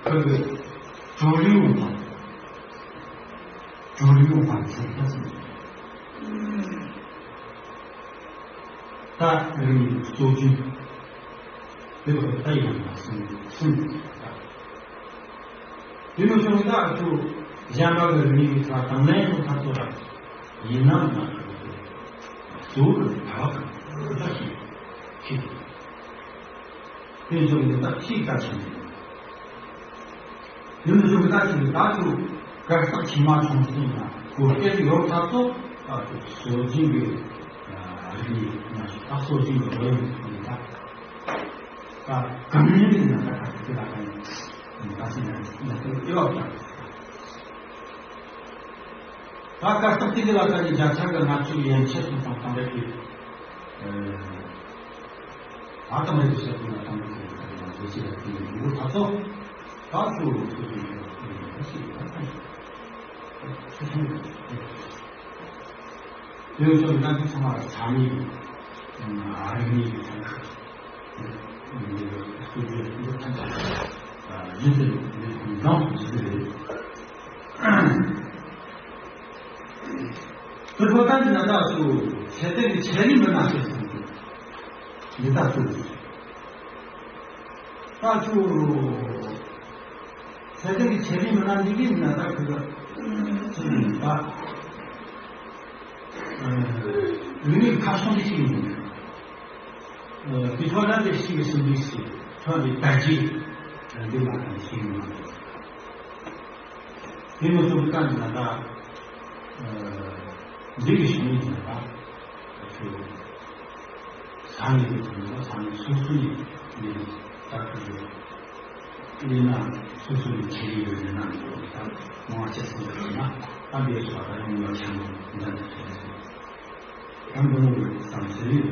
ཁུར་གི་གྲོ་ལུས་འོང་དང་གྲོ་ལུས་འོང་བ་ཚེ་ད་ཚེ་ད་རིག་གནས་སྲོལ་རྒྱུན། དེ་ལ་ད་ཡང་ན་སེམས་སེམས་ཀྱི་ཐོག་ད། དེ་ནས་བྱུང་ད་ཚུ་གཞན་པ་གི་རིག་གནས་ཀྱི་ཐོག་དང་ལེན་དུ་ཐག་ཚོད་ར་ཡིན་ནམ་ན་གཙོ་བོ་གི་ལྟ་བ་དང་ད་ཤེས་ཤེས་དེ་བྱུང་ད་ཤེས་ཀ་ཆེན་པོ། ཡིན་ནའང་ད་ཅིག་ད་ཚོ་གར་སོགས་ཆེ་མ་ཆུང་གསུམ་ན་གོ་སྐལ་ཡོད་ཐག་ཚོ་ད་ཚོ་སྲོལ་རྒྱུན་གྱི་རིག་གནས་ན་ད་སྲོལ་རྒྱུན་གྱི་རོལ་ཡོང་ད་ད་གང་ཡིན་ན་ད་ག་ཚོད་ལ་གང་ཡིན་ད་སྲིད་ན་ད་ཚོ་ཡོད་ད། ད་གར་སོགས་དེ་ག་ལ་ད་ནི་རྒྱ་ཆ་གི་ང་ཚོའི་ཡན་ཆད་དུ་དང་དང་རེད་དེ། ཨ་ད་མ་ཡིན་ཟེར་དུས་ན་ད་མ་ཡིན་ཟེར་དུས་ན་ལས་བྱེད་ལ་དེ་ཡིན་འདུག་ད་ཚོ་ད་ཚོ་ཚོ་དེ་ཡིན་ད་ཞིག་ད་ད་ཚོ་ཚོ་དེ་ཚོ་ད་ཚོ་ཚང་མ་ལ་ཚང་མི་ཨ་རི་མི་ཚང་ཁ་སུ་ཚོ་དེ་ཚོ་ཚོ་ཚོ་ཚོ་ཚོ་ཚོ་ཚོ་ཚོ་ ད་ཚོ་ཚད་ལྡན་གྱི་ཆེད་ལས་མི་སྣ་ཞིག་སོང་ཚེ། འདི་ད་ཚོ། ད་ཚོ། ཚད་ལྡན་གྱི་ཆེད་ལས་མི་སྣ་འདི་གི་ན་ད་ཁོ་ཚོ་ཚོ་ཡིན་པ། ཨ། ལུས་ཁ་སོང་གི་ཞིག་ཡིན། ཨ། དེ་ཐོག་ལ་དེ་ཞིག་གི་སུན་པི་སི་ཐོག་ནས་ད་ཅི་འདི་ལ་ད་ཞིག་ཡིན། དེ་ནས་ཚོ་གི་ད་ན་ད། ཨ། འདི་གི་ཞིག་ཡིན་ན་ད། ཁྱོད། ས་གནས་ཀྱི་དོན་དུ་ས་གནས་སོ་སོ་ཡི་ནས་ལྟ་སྐུལ་ཡོད། ཡིན་ན་སོ་སོ་ཡི་ཆེད་ལས་ཡོད་ན་ཡོད་ད་མང་ཆེ་སོང་ཡོད་ན་ཨ་འདིའི་སོགས་ད་ཡོང་ཡོད་ཆེན་པོ་འདྲ་ཞིག་རེད། ད་འདི་མོ་ཡོད་བསམ་ཟེར་ཡོད།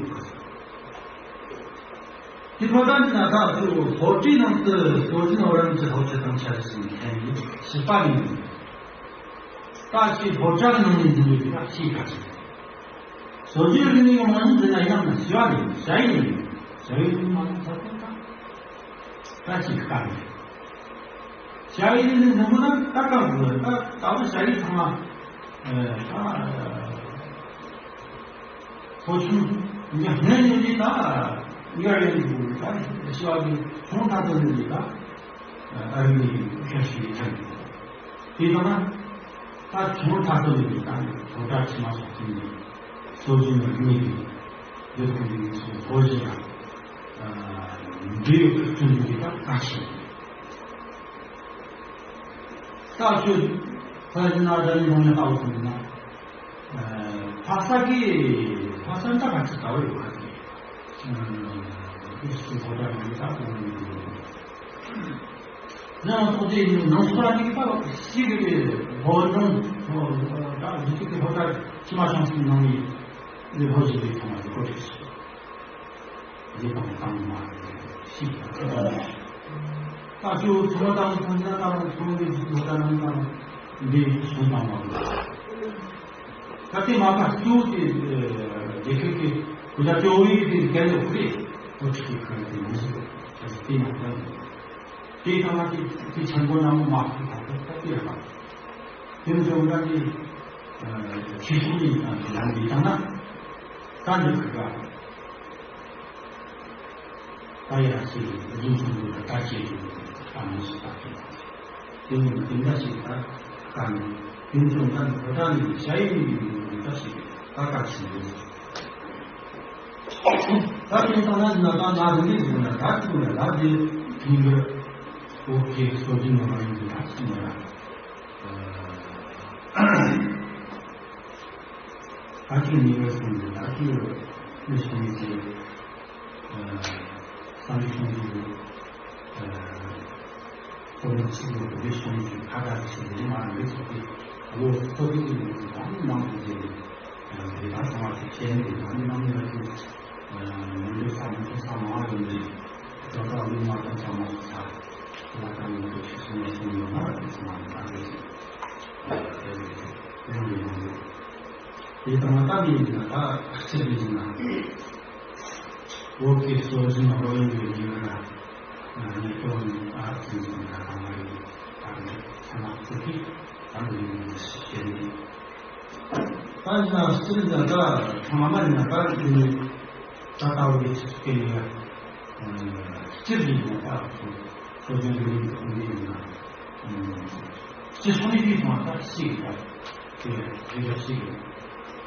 དེ་ཕོ་བྲང་གི་ན་ད་ཚོ་སློབ་གྲྭའི་ནང་དུ་སྲོལ་རྒྱུན་རོལ་རྩེད་སློབ་ཁྲིད་དང་འཆར་གཞི་མཁན་ཡིན་ཞིག་པ་ཡིན། ད་ཅི་སློབ་གྲྭ་ནང་ནས་འཛིན་ཡོད་པ་ཞིག་ག་ཅིག་སྲོལ་རྒྱུན་རིག་གནས་ཀྱི་མ་ཡིན་འཛིན་ན་ཡང་ན་ཞི་བ་ཡིན་ཞ་ཡི་ཡིན་ཞ་ཡི་ཡིན་མ་ཡིན་ཚ་ཚ་ད་ད་ཅི་དཀའ་ཡིན། ཞ་ཡི་ཡིན་འཛིན་འཛིན་པོ་ན་ད་དཀའ་དགོས་ད་ད་བུ་ཞ་ཡི་ཚང་མ་ད་ཚོ་ཆུང་ཡང་སྔོན་ཡིན་ནི་ད་ཡར་ཡིན་དགོས་ད་ཞི་བ་གི་ཁོང་ད་ཚོ་ནི་ད། ཨ་རི་ནས་ཤ་ཤི་ཐན། དེ་ལྟར་ན། ད་ཆུང་ཐག་ཏུ་ནས་ད་ཆུང་ཐག་ཕྱི་མ་སོགས་ཀྱི་ནས་སྲོལ་རྒྱུན་ལ་གནས་པའི་འདི་ཁོང་གི་སོ་སོ་བཞི་ལ་འབྲེལ་ཡོད་ཀྱི་ཁྲིམས་འདི་ད་ལྟ་ཞིག་ད་ཆོས་ཕ་ཡི་ན་ད་ནི་ནང་ནས་ལྟ་བུ་ཐུབ་ན། ཕ་ས་གི་ཕ་ས་འདྲ་ག་ཅིག་ལྟ་བུ་ཡོད་ཁ་ཅིག་ཨ་སུ་ཕོ་བྲང་ནང་ལྟ་བུ་ཡོད། ཡང་ཐོག་དེ་ནང་སོ་ར་ནི་པ་ཤི་གི་ཧོ་ནང་ད་ལུ་ཅིག་གི་ཧོ་ད་ཅི་མ་ཤང་སི་ནང་ནི་ལི་ཧོ་ཞིག་གི་ཐོག་མ་ལི་ཀོ་ཅིག་ལི་དང་དང་མ་ཤི་ད་ཅི་ད་ད་ཅི་ཚོ་དང་ཚོ་ན་ད་ཚོ་གི་ཧོ་ད་ནང་ད་འདི་སུ་དང་མ་ད་དེ་མ་ཁ་སུ་དེ་རྒྱལ་ཁབ་ཀྱི་གུ་ད་ཅོ་ཡི་དེ་གན་ལོ་ཁུ་རེ་ཁོ་ཅིག་གི་ཁ་དེ་མ་ཤི་ད་དེ་མ་ཁ། དེའི་ཐ་མ་དེ་དེ་ཆེན་པོ་ནང་མ་ཐུག་ཐག་ཐག་ཐག་ཡོད་པ། དེ་ནི་ཚོ་འདྲ་དེ་ཆེ་ཤོས་ཡིན་དང་དེ་ལམ་འདི་དང་ན་ད་འདི་ཁུ་ག་ད་ཡ་སི་རྒྱུན་ཚང་འདི་ད་ལྟ་བྱེད་དགོས་ད་མི་སུ་ད་དེ་དེ་ནི་དེ་འདྲ་ཞིག་ད་དཀའ་ནི་དེ་ནི་ཚོ་འདྲ་ནི་ཁོ་ད་ནི་ཤ་ཡི་ཡིན་ཡིན་ད་ཞིག་ད་དཀའ་ཆེན་པོ་ཡིན། ད་དེ་ལྟ་ན་ན་ད་ང་རིང་ལུགས་ཟེར་ན་ད་ཅི་ན་ད་དེ་ཐིང་གི་ཨོ་ཁེ་སོ་ཅི་ནོ་མ་ཡིན་ད་ཅི་ན་ད་ཅི་ནི་གི་སོང་ད་ཅི་ནི་སོང་ཅི་ས་མི་སོང་ཅི་ཁོ་ནི་ཚིག་ཡོད་པའི་གཞུང་གི་ཁ་བརྡ་བྱེད་མཁན་མ་རེད་ཚོགས་པའི་བློ་ཚོགས་པའི་གི་ལུགས་ཀྱི་དང་ནང་དུ་བྱས་ནས་དེ་དག་ཚང་མ་དེ་བྱས་ནས་ད་ནི་ནང་ནས་ཀྱི་མི་འདུག་ས་མི་འདུག་ས་མང་བ་ཡོད་ནས་ཇོ་བདག་ལུང་མ་དང་ཚང་མ་སོགས་ཚ་ལ་དང་ནི་དུ་ཆུ་སོང་ནས་སོང་ཡོད་ན་དེ་ཚང་མ་ནི་ད་ག་ཞིག་དེ་ཡོང་གི་ཡོང་གི་དེ་དང་ལྟ་བུ་ཡིན་ན་ད་སྤྱིར་ཡིན་ན། བོད་ཀྱི་སྲོལ་རྒྱུན་རོལ་དབྱངས་ཀྱི་ལེའུ་ལ་ཉིས་སྟོང་ཨ་བརྩིས་ཟིན་པ་དང་མ་ཡིན་པ་ཚང་མ་ཚུད་ཀྱིས་དམ་པའི་ལུང་ཞིག་བསྟན་ཏེ། ད་ཡིན་ན་སྤྱིར་ཡིན་ན་ད་ཚང་མ་ཡིན་ན་ད་ཡིན་ནི་ད་ལྟ་བུའི་ཆུ་ཚོད་ཀྱི་ལེའུ་ལ་སྤྱིར་ཡིན་ན་ད་སྲོལ་རྒྱུན་རིག་གནས་ཀྱི་ཁོངས་ཀྱི་ཡིན་ན། སྤྱི་ཚོགས་ནས་དེའི་ཐོག་ད་ཞིག་ཡོད་པ། དེ་དེ་འདྲ་ཞིག་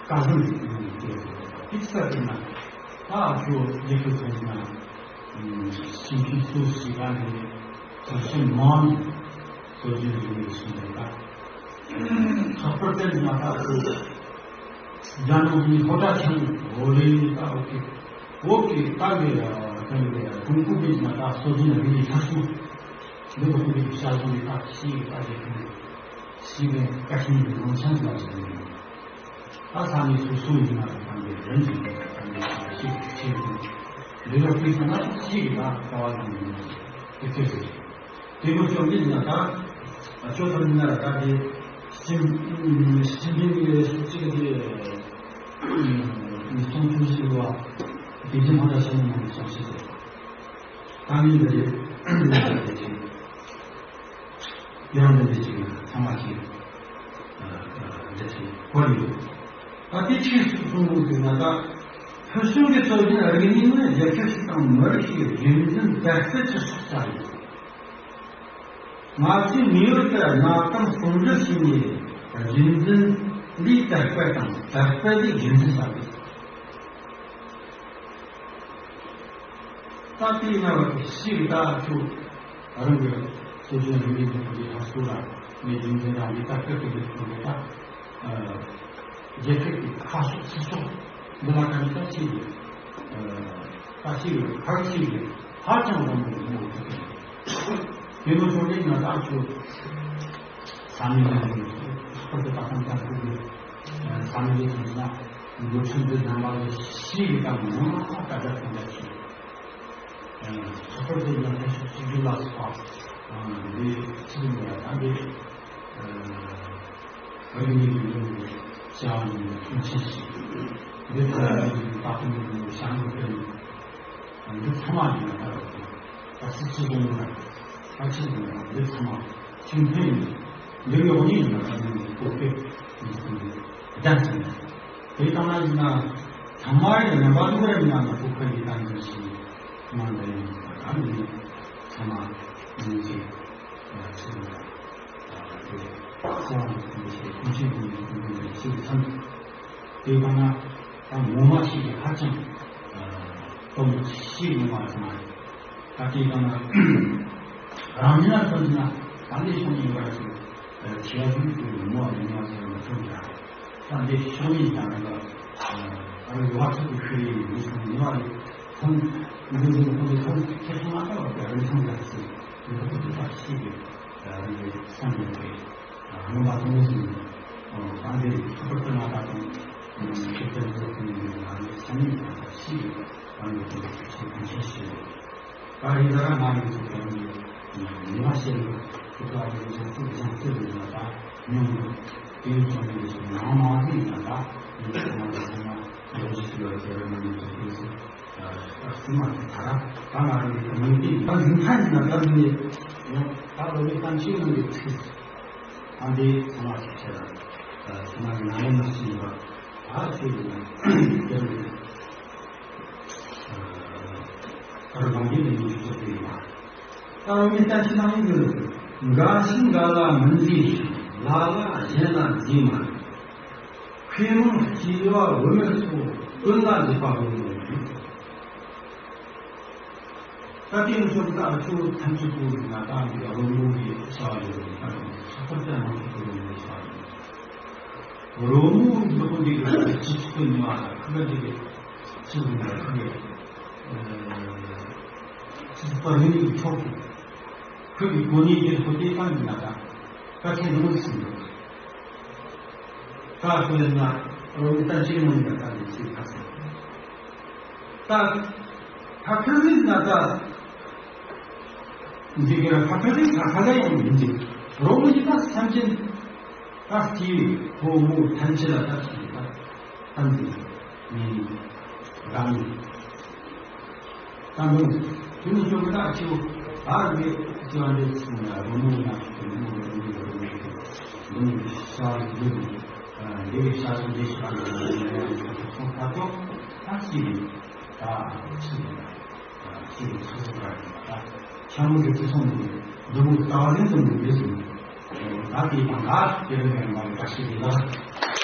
བཀའ་ཟུར་ཡིན་དེ་དེ་ཚོ་དེ་ན་ད་ཁྱོད་རྒྱལ་ཁབ་ཚོ་ན་སྤྱི་འཐུས་སུ་ཞིག་ག་ནས་ཚོ་ཆེན་མང་ཚོ་ཆེན་རིག་གནས་སུ་ནས་ད་ལྷག་པར་དུ་ན་ད་ཁྱོད་རྒྱ་ནག་གི་ཧོ་ཏ་ཆེན་ཧོ་ལེ་ད་འོ་ཀེ་འོ་ཀེ་ད་གི་ད་གི་ཀྲུང་གོ་གི་ན་ད་སྲོལ་རྒྱུན་རིག་གནས་ཐར་སོང་། འདི་ལ་ཁོང་གི་བྱ་བཞག་ནི་ད་ཤེས་ཀྱི་ད་ཅིག་ཁོང་ཤེས་པའི་བཀའ་ཆེན་གྱི་ལུང་ཆེན་ལ་ཟེར་ནས། ད་ས་ནས་སོ་སོ་ཡིན་ན་ད་གང་གི་རིམ་གྱིས་ད་གང་གི་ཤེས་ཀྱི་ཆེ་ཀྱི་འདི་ལ་དཔེ་བྱས་ན་ཤེས་ཀྱི་ད་ལྟ་བ་དང་ཡིན་ན་དེ་ཚོ་ཟེར། དེ་མོ་ཅོག་འདི་ཡིན་ན་ད་ཨ་ཅོ་ད་མི་ན་ད་དེ་སྤྱི་སྤྱི་མིང་གི་སུ་གཅིག་གི་དེ་ཉིས་སྟོང་བཅུ་བཞི་ལོ་བ་དེ་རྗེས་མ་ད་ཆ་ནས་མང་གི་ཤོག་ཤེས་ཏེ། ད་ནི་འདི་རེད། འདི་རེད་ཅིག་ཡང་འདི་འདྲ་ཅིག་ཚང་མ་ཅིག་འདི་ཅིག་གོ་རེ་ཡོད། ད་དེ་ཆོས་སུ་གསུང་དགོས་ཟེར་ན། ད་ཕུལ་བྱུང་གི་སྲོལ་རྒྱུན་རིག་གནས་ནི་རྒྱལ་ཁབ་ཞིག་དང་མི་རིགས་ཤིག་རྒྱུན་འཛིན་དར་སྤེལ་གྱི་སྲོག་རྩ་ཡིན། ང་ཚོས་ངེས་པར་དུ་གནའ་གཏམ་ཟུང་འབྲེལ་བྱས་ནས། རྒྱུན་འཛིན་ལས་དར་སྤེལ་དང་། དར་སྤེལ་ལས་རྒྱུན་འཛིན་བྱ་དགོས། ད་དེའི་སྔ་བར་ཞིག་ད་ཁྱོད་རང་གི་སྲོལ་རྒྱུན་རིག་གནས་ཀྱི་ཐོག་ནས་ཧ་སུ་ར་ནས་རྒྱུན་འཛིན་རང་གི་དར་སྤེལ་གྱི་ཐོག་ནས། ད་རྒྱལ་ཁབ་ཀྱི་ཁ་ཕྱོགས་ཚུར་ཕྱོགས་འདི་ལ་ད་ནི་ད་ཆེ་བའི་ད་ཆེ་བའི་ཧ་ཆེ་བའི་ཧ་ཅང་རིང་པོ་ཡིན་མོད། དེ་ནི་སྲོལ་རྒྱུན་ན་ད་ཁྱོད་ས་མིག་ལ་ཡོད། ཁོ་ཚོ་ད་ཐམས་ཅད་ཁོ་གི་ས་མིག་ལ་ཡོད་ན། འགོ་ཁྲིད་འདི་རྣམ་པ་ལ་ཞིག་གི་ད་མང་ང་ད་ད་ཐམས་ཅད་ཆེ། ཚོགས་པ་དེ་ལ་ཕན་ཕྱོགས་གཅིག་གྱུར་ལ་སོགས་པ་འདི་ཚིག་འདི་ལ་ད་འདི་རིག་གནས་ཀྱི་ལུང་གི་བྱ་བ་ནི་མཐུན་ཆེན་ཞིག་འདི་ལྟར་ཡང་ད་དུང་ལུང་གི་བྱ་འགུལ་སྤེལ་ནས། འདི་ཚང་མ་ཡིན་ན་ད་རེད། ད་སྲིད་སྤྱི་གཞུང་ལ་ད་ཆེད་དུ་འདི་ཚང་མ་ཁྱིམ་མཚེས་ཡིན། འདི་ཡོང་ནི་ཡིན་ན་ད་ནི་གོ་སྐབས་ཡིན་ཟེར་ནས་བདམས་ཟིན། དེ་ལྟ་ན་ཡིན་ན་ཚང་མ་ཡིན་ན་མ་འདུག་རེད། ཡིན་ན་ན་གོ་སྐབས་ཡིན་ད་འདི་ཞིག་མ་འདྲ་ཡིན་ཟེར། ད་ནི་ཚང་མ་ཡིན་ཞིག་ཚུལ་ལ་དེ་གསལ་བ་ཡིན་ཞེས་ཁོང་ཆེན་པོ་ཡིན་ཟེར་ནས་ཞིག་ཚང་དེ་ལྟ་ན་ད་ངོ་མ་ཞིག་ཧ་ཅང་སྟོབས་ཤིག་ངོ་མ་ཚང་མ་ད་དེ་ལྟ་ན་རང་ཉིད་ལ་མཚོན་ན་ད་ལྟའི་ཤོག་ཉིན་བར་གྱི་ཆེ་བ་ཀུན་ཏུ་ངོ་བ་ངོ་མ་ཚང་མ་མཚོན་ཀྱང་། ད་ལྟའི་ཤོག་ཉིན་དང་ནི་ཨ་རི་ཡོ་ཧ་ཚོད་ཀྱི་ཤུལ་ཡིན་མི་ཚང་ངོ་བ་ཚང་འདི་འདི་ཁོང་ཚོ་ཚང་ཁྱེད་ཚང་མ་ལྟ་བ་གི་རིན་ཐང་ཡག་ཚུལ་འདི་ཁོ་ཚོ་ད་ཤེས་ཀྱི་རིན་པའི་སེམས་ཡོད་པའི། རྣམ་པ་ཚང་མ་ཟིན། ད་འདིར་ཁྱད་པར་དུ་ང་ད་དུང་ཁྱེད་ཚོའི་ཚོགས་པའི་ནང་ནས་ས་གནས་ཁག་ཁག་ཞིག་ཡོད། ད་འདིར་ཁྱེད་ཚོ་ཚོགས་པའི་ཆེད་ཞིག་ཡོད། ད་རེས་ད་ར་ང་ཡི་ཚོགས་པའི་ནང་ནས་ཉི་མ་ཤེས་ཡོད། ཁྱེད་ཚོ་ཨ་ནི་ཚོགས་ཚོགས་སྦྱང་རྩོད་ཡོད་ན་ད་ཉུང་ཡོད། དེ་ཡི་ཚོགས་ནས་ནང་མང་ཟིན་ན་ད་ཉི་མ་ཚང་མ་ཚང་མ་ལོ་གཅིག་ལ་ཁྱེད་རང་ནང་ནས་ཚོགས་པའི་ཚོགས། ཨ་སྲིད་མ་དེ་ད་ར་ད་ང་རང་གི་མིང་དེ་ད་འཛིན་ཐང་ཡིན་ན་ད་འཛིན་ནས་ཡང་ད་ལོ་མི་ཐམས་ཅད་ནང་གི་ཚིག་ཨ་འདི་ཚང་མ་ཞིག་བྱས་ལ། ཚང་མ་གི་ནང་ལས་མ་ཤེས་པ་ཨ་ཚོད་ཡིན་ན་དེ་རུ་ཨ་རུ་གང་གི་ལས་མི་ཞིག་ཚོགས་ཡིན་པ། ད་ལོ་མི་ལྟ་ཅི་ནང་ཡིན་དུ་འགའ་ཞིག་འགའ་ལ་མི་འཛིན་ཞིང་། ལ་ལ་གཞན་ལ་འཛིན་མ། མཁས་མང་སྐྱེས་པ་བུད་མེད་སོགས། དོན་ལ་འཇིགས་པ་ཡོད་མོད། ད་དེ་ཡང་ཚོགས་ད་ཁྱོད་ཐམས་ཅད་པོ་ཡིན་ན་ད་འདི་རོལ་མོ་གི་བྱ་བ་ཡོད་རེད། ད་ཚགས་པར་ཅན་མང་ཚོགས་ཀྱི་རོལ་མོའི་བྱ་བ་ཡོད། རོལ་མོ་འདི་ཁོ་འདི་གི་སྤྱི་ཚོགས་ཀྱི་ནུས་པ་དང་ཁུ་ག་འདི་གི་སྤྱི་ཚོགས་ནང་ཁུ་གི་སྤྱི་ཚོགས་པ་རིང་ལུགས་ཀྱི་ཕྱོགས་ཀྱི་ཁུ་གི་གོ་གནས་འདིར་ཁོ་དེ་བཏང་ཡིན་ན་ད་ད་ཁྱེད་རང་ཚོ་ཟིན་འདུག་ད་ཁོ་ཡིན་ན་རོལ་མོ་ད་ཅི་ཡོང་ཡིན་ན་ད་ནི་ཚིག་ཁ་ཚ། ད་ཕ་ཁ་ཟིག་ན་ད་འདི་ག་ཕ་ཁ་ཟིག་ད་ཁ་ལ་ཡང་མི་འཇིག་རོགས་མི་འཇིག་ད་སེམས་ཅན་ད་སྐྱེ་བའི་ཕོ་མོ་ཐམས་ཅད་ལ་ད་ཞིག་ད་ད་འདི་ངའི་བདག་ཉིད་ད་མོ་དེ་ནི་ཅོག་ད་ཆེའོ་ད་འདི་ཅི་བ་འདི་རོགས་མོ་ན་ཅིག་རོགས་མོ་རོགས་མོ་རོགས་མོ་ཞིག་འདི་ནི་ཤ་འདི་ནི་འདི་ཤ་ཞིག་འདི་ཤ་འདི་ནི་ཤ་ཞིག་ད་ཅི་ཡིན། ད་ཆི་ཡིན། ཆི་ཡིན་ཆི་ཟིག་ར་ཡིན་པ། ད་ཆ་མོ་གི་ཚེ་སྲོག་ནི་འདི་མོ་ལྟ་བ་ལེན་དུ་མི་འདོད་ཟིན། ད་དེའི་དང་ད་དེ་རིང་ངས་མ་རེད་ད་ཤི་རེད་ལ།